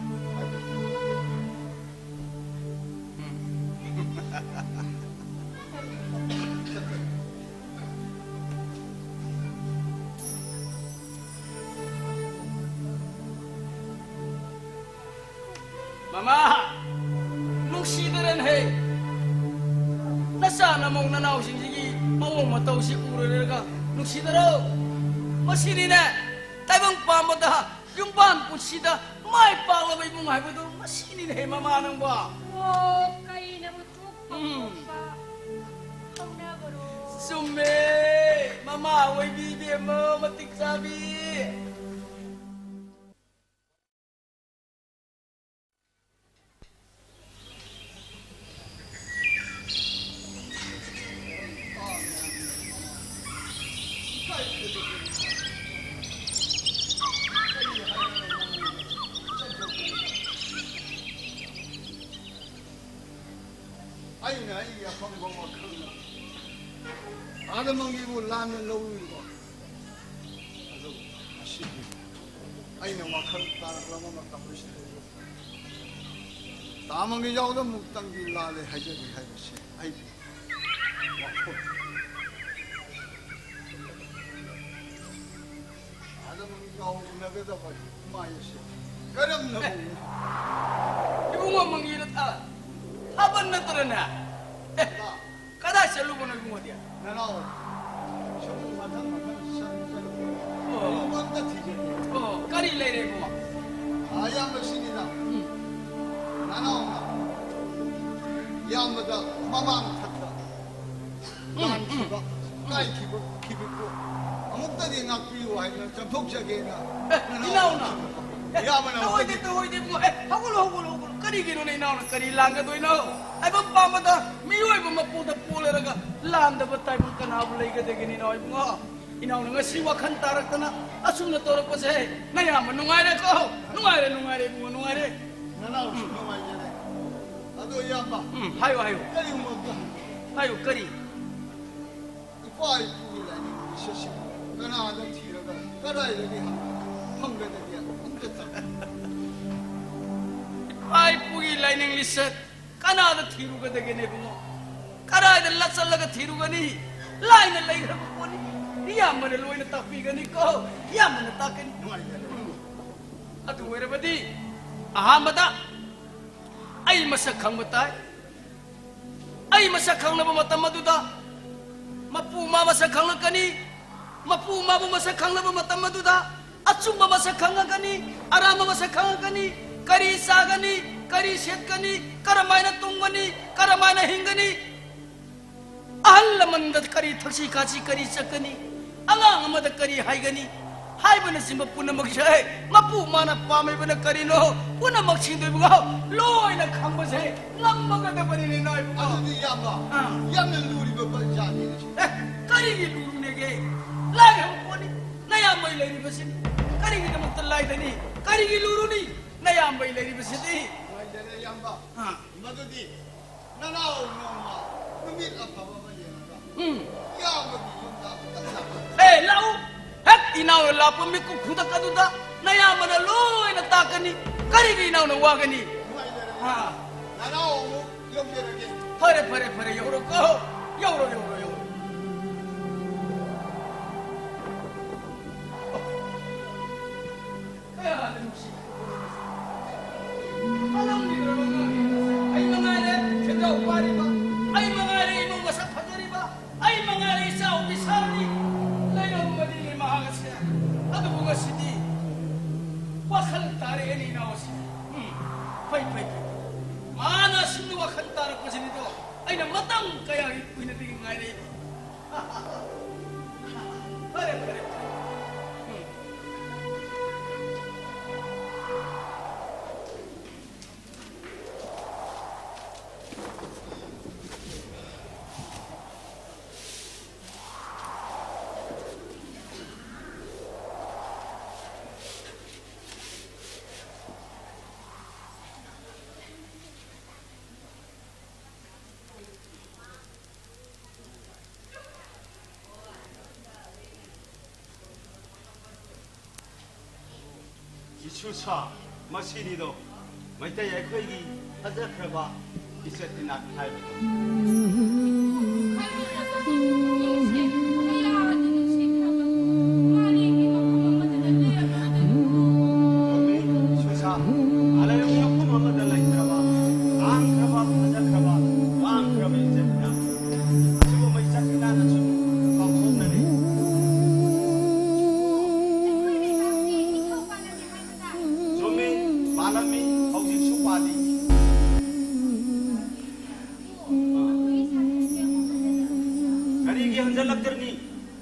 ꯃꯃꯥ, ꯅꯨꯡꯁꯤꯗꯔꯅꯦ꯫ ꯅꯆꯥ ꯅꯃꯧ ꯅꯅꯥꯎꯁꯤꯡꯁꯤꯒꯤ ꯃꯑꯣꯡ ꯃꯇꯧꯁꯤ ꯎꯔꯨꯔꯒ ꯅꯨꯡꯁꯤꯗꯔꯣ? ꯃꯁꯤꯅꯤꯅꯦ ꯇꯥꯏꯕꯪ ꯄꯥꯟꯕꯗ ꯌꯨꯝꯕꯥꯟ ꯄꯨꯟꯁꯤꯗ ꯃꯥꯏ ꯄꯥꯛꯂꯕ ꯏꯃꯨꯡ ꯍꯥꯏꯕꯗꯨ ꯃꯁꯤꯅꯤꯅꯦ ꯃꯃꯥ ꯅꯪꯕꯣ꯫ ꯑꯣ, ꯀꯩꯅꯕꯨ ꯊꯣꯛꯄ ꯎꯝ꯫ ꯊꯣꯛꯄ ꯍꯧꯅꯕꯔꯣ? ꯆꯨꯝꯃꯦ, ꯃꯃꯥ ꯑꯣꯏꯕꯤ ꯏꯕꯦꯝꯃ ꯃꯇꯤꯛ ꯆꯥꯕꯤ꯫ ꯑꯩꯅ ꯑꯩꯒꯤ ꯑꯐꯪꯕ ꯋꯥꯈꯜꯅ ꯑꯥꯗ ꯃꯪꯒꯤꯕꯨ ꯂꯥꯟꯅ ꯂꯧꯔꯨꯔꯤꯕ꯫ ꯑꯗꯨꯕꯨ ꯉꯁꯤꯗꯤ ꯑꯩꯅ ꯋꯥꯈꯜ ꯇꯥꯔꯛꯂꯕ ꯃꯇꯝ ꯑꯁꯤꯗ ꯇꯥꯃꯪꯒꯤ ꯌꯥꯎꯗ ꯃꯨꯛꯇꯪꯒꯤ ꯂꯥꯜꯂꯦ ꯍꯥꯏꯖꯒꯦ ꯍꯥꯏꯕꯁꯤ ꯑꯩꯒꯤ ꯋꯥꯐꯝ꯫ ꯑꯥꯗ ꯃꯪꯒꯤ ꯌꯥꯎ ꯎꯅꯒꯗꯕ ꯏꯃꯥ ꯑꯁꯤ ꯀꯔꯝꯅ ꯎꯅ? ꯏꯕꯨꯡꯉꯣ ꯃꯪꯒꯤꯅ ꯊꯥ-, ꯊꯥꯕꯜ ꯅꯠꯇ꯭ꯔꯅꯦ? ꯑꯦ, ꯀꯗꯥꯏ ꯆꯠꯂꯨꯕꯅꯣ ꯏꯕꯨꯡꯉꯣꯗꯤ? ꯅꯅꯥꯎ, ꯁꯨꯝ ꯃꯊꯪ ꯃꯊꯪ ꯆꯠ-, ꯆꯠꯂꯨꯕ꯫ ꯑꯣ꯫ ꯂꯨꯍꯣꯡꯕ ꯑꯝꯇ ꯊꯤꯖꯒꯦ꯫ ꯑꯣ, ꯀꯔꯤ ꯂꯩꯔꯦ ꯏꯕꯨꯡꯉꯣ? ꯑꯌꯥꯝꯕꯁꯤꯅꯤꯗ꯫ ꯎꯝ꯫ ꯅꯅꯥꯎꯅ ꯏꯌꯥꯝꯕꯗ ꯃꯃꯥꯡ ꯊꯛꯇ ꯎꯝ, ꯂꯥꯟꯈꯤꯕ, ꯎꯝ꯫ ꯀꯥꯏꯈꯤꯕ, ꯈꯤꯕꯤꯛꯄꯨ ꯑꯃꯨꯛꯇꯗꯤ ꯉꯥꯛꯄꯤꯌꯨ ꯍꯥꯏꯗꯅ ꯆꯠꯊꯣꯛꯆꯒꯦꯅ ꯑꯦ, ꯅꯅꯥꯎ ꯏꯅꯥꯎꯅ꯫ ꯏꯌꯥꯝꯕꯅ ꯇꯧꯍꯣꯏꯗꯦ, ꯑꯃꯨꯛꯇꯗꯤ ꯇꯧꯍꯣꯏꯗꯦ, ꯏꯕꯨꯡꯉꯣ꯫ ꯑꯦ, ꯍꯧꯒꯠꯂꯣ, ꯍꯧꯒꯠꯂꯣ, ꯍꯧꯒꯠꯂꯣ꯫ ꯀꯔꯤꯒꯤꯅꯣꯅꯦ ꯏꯅꯥꯎꯅ ꯀꯔꯤ ꯂꯥꯟꯒꯗꯣꯏꯅꯣ? ꯇꯥꯏꯕꯪ ꯄꯥꯟꯕꯗ ꯃꯤꯑꯣꯏꯕ ꯃꯄꯣꯛꯇ ꯄꯣꯛꯂꯔꯒ ꯂꯥꯟꯗꯕ ꯇꯥꯏꯕꯪ ꯀꯅꯥꯕꯨ ꯂꯩꯒꯗꯒꯦꯅꯦ ꯏꯅꯥꯎ ꯏꯕꯨꯡꯉꯣ? ꯏꯅꯥꯎꯅ ꯉꯁꯤ ꯋꯥꯈꯜ ꯇꯥꯔꯛꯇꯅ ꯑꯁꯨꯝꯅ ꯇꯧꯔꯛꯄꯁꯦ ꯅꯌꯥꯝꯕ ꯅꯨꯡꯉꯥꯏꯔꯦꯀꯣ? ꯅꯨꯡꯉꯥꯏꯔꯦ, ꯅꯨꯡꯉꯥꯏꯔꯦ ꯏꯕꯨꯡꯉꯣ, ꯅꯨꯡꯉꯥꯏꯔꯦ꯫ ꯅꯅꯥꯎꯁꯨ ꯅꯨꯡꯉꯥꯏꯖꯔꯦ꯫ ꯑꯗꯣ ꯏꯌꯥꯝꯕ, ꯎꯝ, ꯍꯥꯏꯌꯨ, ꯍꯥꯏꯌꯨ꯫ ꯀꯔꯤꯒꯨꯝꯕ ꯑꯝꯇ ꯍꯪꯒꯦ꯫ ꯍꯥꯏꯌꯨ, ꯀꯔꯤ? ꯏꯄꯥ ꯏꯄꯨꯒꯤ ꯂꯥꯏꯅꯤꯡ ꯂꯤꯆꯠꯁꯤꯕꯨ ꯀꯅꯥꯗ ꯊꯤꯔꯒ ꯀꯗꯥꯏꯗꯒꯤ ꯍꯪ-, ꯐꯪꯒꯗꯒꯦ? ꯑꯝꯇ ꯇꯥꯛꯄꯤꯌꯨ꯫ ꯏꯄꯥ ꯏꯄꯨꯒꯤ ꯂꯥꯏꯅꯤꯡ ꯂꯤꯆꯠ ꯀꯅꯥꯗ ꯊꯤꯔꯨꯒꯗꯒꯦꯅꯦ ꯏꯕꯨꯡꯉꯣ? ꯀꯗꯥꯏꯗ ꯂꯥꯆꯠꯂꯒ ꯊꯤꯔꯨꯒꯅꯤ? ꯂꯥꯏꯅ ꯂꯩꯈ꯭ꯔꯕ ꯄꯣꯠꯅꯤ꯫ ꯏꯌꯥꯝꯕꯅ ꯂꯣꯏꯅ ꯇꯥꯛꯄꯤꯒꯅꯤꯀꯣ꯫ ꯏꯌꯥꯝꯕꯅ ꯇꯥꯛꯀꯅꯤ꯫ ꯅꯨꯡꯉꯥꯏꯖꯔꯦ꯫ ꯑꯗꯨ ꯑꯣꯏꯔꯕꯗꯤ ꯑꯍꯥꯟꯕꯗ ꯑꯩ ꯃꯁꯛ ꯈꯪꯕ ꯇꯥꯏ꯫ ꯑꯩ ꯃꯁꯛ ꯈꯪꯂꯕ ꯃꯇꯝ ꯑꯗꯨꯗ ꯃꯄꯨ ꯃꯥ ꯃꯁꯛ ꯈꯪꯂꯛꯀꯅꯤ꯫ ꯃꯄꯨ ꯃꯥꯕꯨ ꯃꯁꯛ ꯈꯪꯂꯕ ꯃꯇꯝ ꯑꯗꯨꯗ ꯑꯆꯨꯝꯕ ꯃꯁꯛ ꯈꯪꯉꯛꯀꯅꯤ, ꯑꯔꯥꯟꯕ ꯃꯁꯛ ꯈꯪꯉꯛꯀꯅꯤ, ꯀꯔꯤ ꯆꯥꯒꯅꯤ, ꯀꯔꯤ ꯁꯦꯠꯀꯅꯤ, ꯀꯔꯝꯍꯥꯏꯅ ꯇꯨꯝꯒꯅꯤ, ꯀꯔꯝꯍꯥꯏꯅ ꯍꯤꯡꯒꯅꯤ, ꯑꯍꯜ ꯂꯃꯟꯗ ꯀꯔꯤ ꯊꯛꯁꯤ ꯈꯥꯁꯤ ꯀꯔꯤ ꯆꯠꯀꯅꯤ, ꯑꯉꯥꯡ ꯑꯃꯗ ꯀꯔꯤ ꯍꯥꯏꯒꯅꯤ ꯍꯥꯏꯕꯅꯆꯤꯡꯕ ꯄꯨꯝꯅꯃꯛꯁꯦ ꯃꯄꯨ ꯃꯥꯅ ꯄꯥꯝꯃꯤꯕꯅ ꯀꯔꯤꯅꯣ ꯄꯨꯝꯅꯃꯛꯁꯤꯡꯗꯨꯕꯨ ꯂꯣꯏꯅ ꯈꯪꯕꯁꯦ ꯉꯝꯃꯒꯗꯕꯅꯤꯅꯦ ꯅꯣꯏꯕꯨ꯫ ꯑꯗꯨꯗꯤ ꯏꯌꯥꯝꯕ, ꯑꯥ꯫ ꯌꯥꯝꯅ ꯂꯨꯔꯤꯕ ꯄꯟꯖꯥꯅꯤꯅꯦ ꯁꯤ꯫ ꯑꯦ, ꯀꯔꯤꯒꯤ ꯂꯨꯔꯨꯅꯦꯒꯦ? ꯂꯥꯏꯔꯕ ꯄꯣꯠꯅꯤ꯫ ꯅꯌꯥꯝꯕꯩ ꯂꯩꯔꯤꯕꯁꯤꯅꯤ꯫ ꯀꯔꯤꯒꯤꯗꯃꯛꯇ ꯂꯥꯏꯗꯅꯤ? ꯀꯔꯤꯒꯤ ꯂꯨꯔꯨꯅꯤ? ꯅꯌꯥꯝꯕꯩ ꯂꯩꯔꯤꯕꯁꯤꯗꯤ꯫ ꯅꯨꯡꯉꯥꯏꯖꯔꯦ ꯏꯌꯥꯝꯕ꯫ ꯑꯥ꯫ ꯃꯗꯨꯗꯤ ꯅꯅꯥꯎ ꯅꯣꯡꯃ ꯅꯨꯃꯤꯠ ꯑꯐꯕ ꯑꯃ ꯌꯦꯡꯉꯒ ꯎꯝ꯫ ꯏꯌꯥꯝꯕꯒꯤ ꯌꯨꯝꯗ ꯑꯝꯇꯪ ꯂꯥꯛꯄꯤꯌꯨ꯫ ꯑꯦ, ꯂꯥꯛꯎ꯫ ꯍꯦꯛ ꯏꯅꯥꯎꯅ ꯂꯥꯛꯄ ꯃꯤꯀꯨꯞ ꯈꯨꯗꯛ ꯑꯗꯨꯗ ꯅꯌꯥꯝꯕꯅ ꯂꯣꯏꯅ ꯇꯥꯛꯀꯅꯤ꯫ ꯀꯔꯤꯒꯤ ꯏꯅꯥꯎꯅ ꯋꯥꯒꯅꯤ? ꯅꯨꯡꯉꯥꯏꯖꯔꯦ꯫ ꯑꯥ꯫ ꯅꯅꯥꯎ ꯑꯃꯨꯛ ꯌꯧꯖꯔꯒꯦ꯫ ꯐꯔꯦ, ꯐꯔꯦ, ꯐꯔꯦ, ꯌꯧꯔꯣꯀꯣ꯫ ꯌꯧꯔꯣ, ꯌꯧꯔꯣ, ꯌꯧꯔꯣ꯫ ꯀꯌꯥꯗ ꯅꯨꯡꯁꯤ꯫ ꯑꯉꯥꯡ ꯑꯩ ꯃꯉꯥꯏꯔꯦ ꯁꯦꯟꯖꯥꯎ ꯄꯥꯏꯔꯤꯕ, ꯑꯩ ꯃꯉꯥꯏꯔꯦ ꯏꯃꯨꯡ ꯃꯁꯛ ꯐꯖꯔꯤꯕ, ꯑꯩ ꯃꯉꯥꯏꯔꯦ ꯏꯆꯥꯎ ꯃꯤꯁꯥꯜꯅꯤ꯫ ꯂꯩꯔꯝꯕꯅꯤꯅꯦ ꯃꯍꯥꯛ ꯑꯁꯦ꯫ ꯑꯗꯨꯕꯨ ꯉꯁꯤꯗꯤ ꯋꯥꯈꯜ ꯇꯥꯔꯛꯑꯦꯅꯦ ꯏꯅꯥꯎ ꯑꯁꯤ꯫ ꯎꯝ, ꯐꯩ, ꯐꯩ, ꯐꯩ꯫ ꯃꯥꯅ ꯑꯁꯨꯝꯅ ꯋꯥꯈꯜ ꯇꯥꯔꯛꯄꯁꯤꯅꯤꯗꯣ ꯑꯩꯅ ꯃꯇꯝ ꯀꯌꯥꯒꯤ ꯀꯨꯏꯅꯗꯒꯤ ꯉꯥꯏꯔꯛꯏꯕ꯫ ꯐꯔꯦ, ꯐꯔꯦ, ꯐꯔꯦ꯫ ꯎꯝ꯫ ꯏꯁꯨꯁꯥ, ꯃꯁꯤꯅꯤꯗꯣ ꯃꯩꯇꯩ ꯑꯩꯈꯣꯏꯒꯤ ꯐꯖꯈ꯭ꯔꯕ ꯏꯖꯠ ꯏꯅꯥꯛ ꯍꯥꯏꯕꯗꯣ꯫ ꯆꯨꯝꯃꯤ, ꯏꯁꯨꯁꯥ, ꯑꯂꯩ ꯃꯐꯝ ꯑꯃꯗ ꯂꯩꯇ꯭ꯔꯕ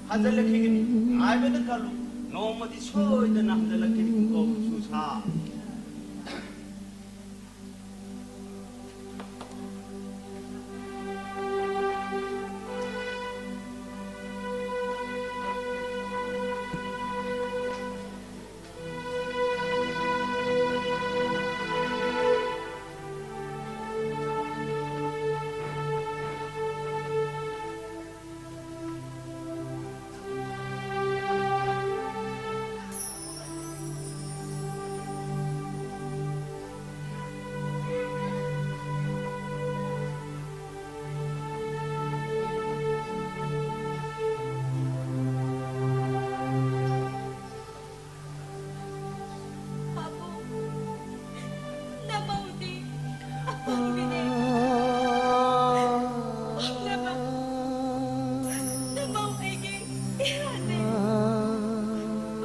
ꯍꯟꯖꯜꯂꯛꯈꯤꯒꯅꯤ꯫ ꯉꯥꯏꯕꯗ ꯀꯜꯂꯨ꯫ ꯅꯣꯡꯃꯗꯤ ꯁꯣꯏꯗꯅ ꯍꯟꯖꯜꯂꯛꯈꯤꯅꯤ, ꯀꯣ ꯁꯨꯁꯥ꯫ ꯄꯥꯕꯨꯡ, ꯅꯃꯧꯗꯤ ꯑꯄꯪꯕꯤꯅꯦ꯫ ꯄꯣꯛꯅꯕ ꯅꯃꯧ ꯑꯩꯒꯤ ꯏꯍꯥꯟꯅꯦ꯫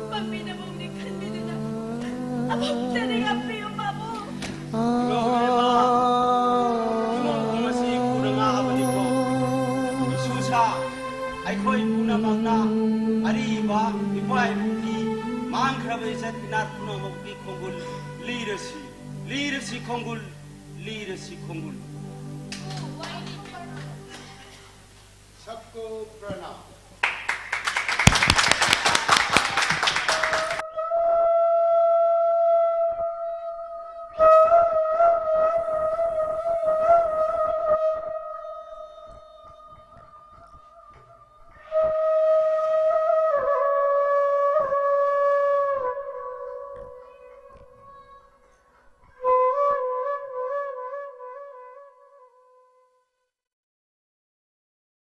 ꯑꯄꯪꯕꯤ ꯅꯃꯧꯅꯦ ꯈꯟꯕꯤꯗꯨꯅ ꯑꯐꯕꯇꯅ ꯌꯥꯝ ꯄꯤꯌꯨ, ꯄꯥꯕꯨꯡ꯫ ꯏꯃꯧ ꯏꯕꯦꯝꯃ, ꯏꯃꯧ ꯀꯨꯝ ꯑꯁꯤ ꯏꯄꯨꯅ ꯉꯥꯛꯑꯕꯅꯤꯀꯣ꯫ ꯏꯁꯨꯁꯥ, ꯑꯩꯈꯣꯏ ꯄꯨꯝꯅꯃꯛꯅ ꯑꯔꯤꯕ ꯏꯄꯥ ꯏꯄꯨꯒꯤ ꯃꯥꯡꯈ꯭ꯔꯕ ꯏꯖꯠ ꯏꯅꯥꯠ ꯄꯨꯝꯅꯃꯛꯀꯤ ꯈꯣꯡꯒꯨꯜ ꯂꯤꯔꯁꯤ, ꯂꯤꯔꯁꯤ ꯈꯣꯡꯒꯨꯜ, ꯂꯤꯔꯁꯤ ꯈꯣꯡꯒꯨꯜ꯫ सबको प्रणाम।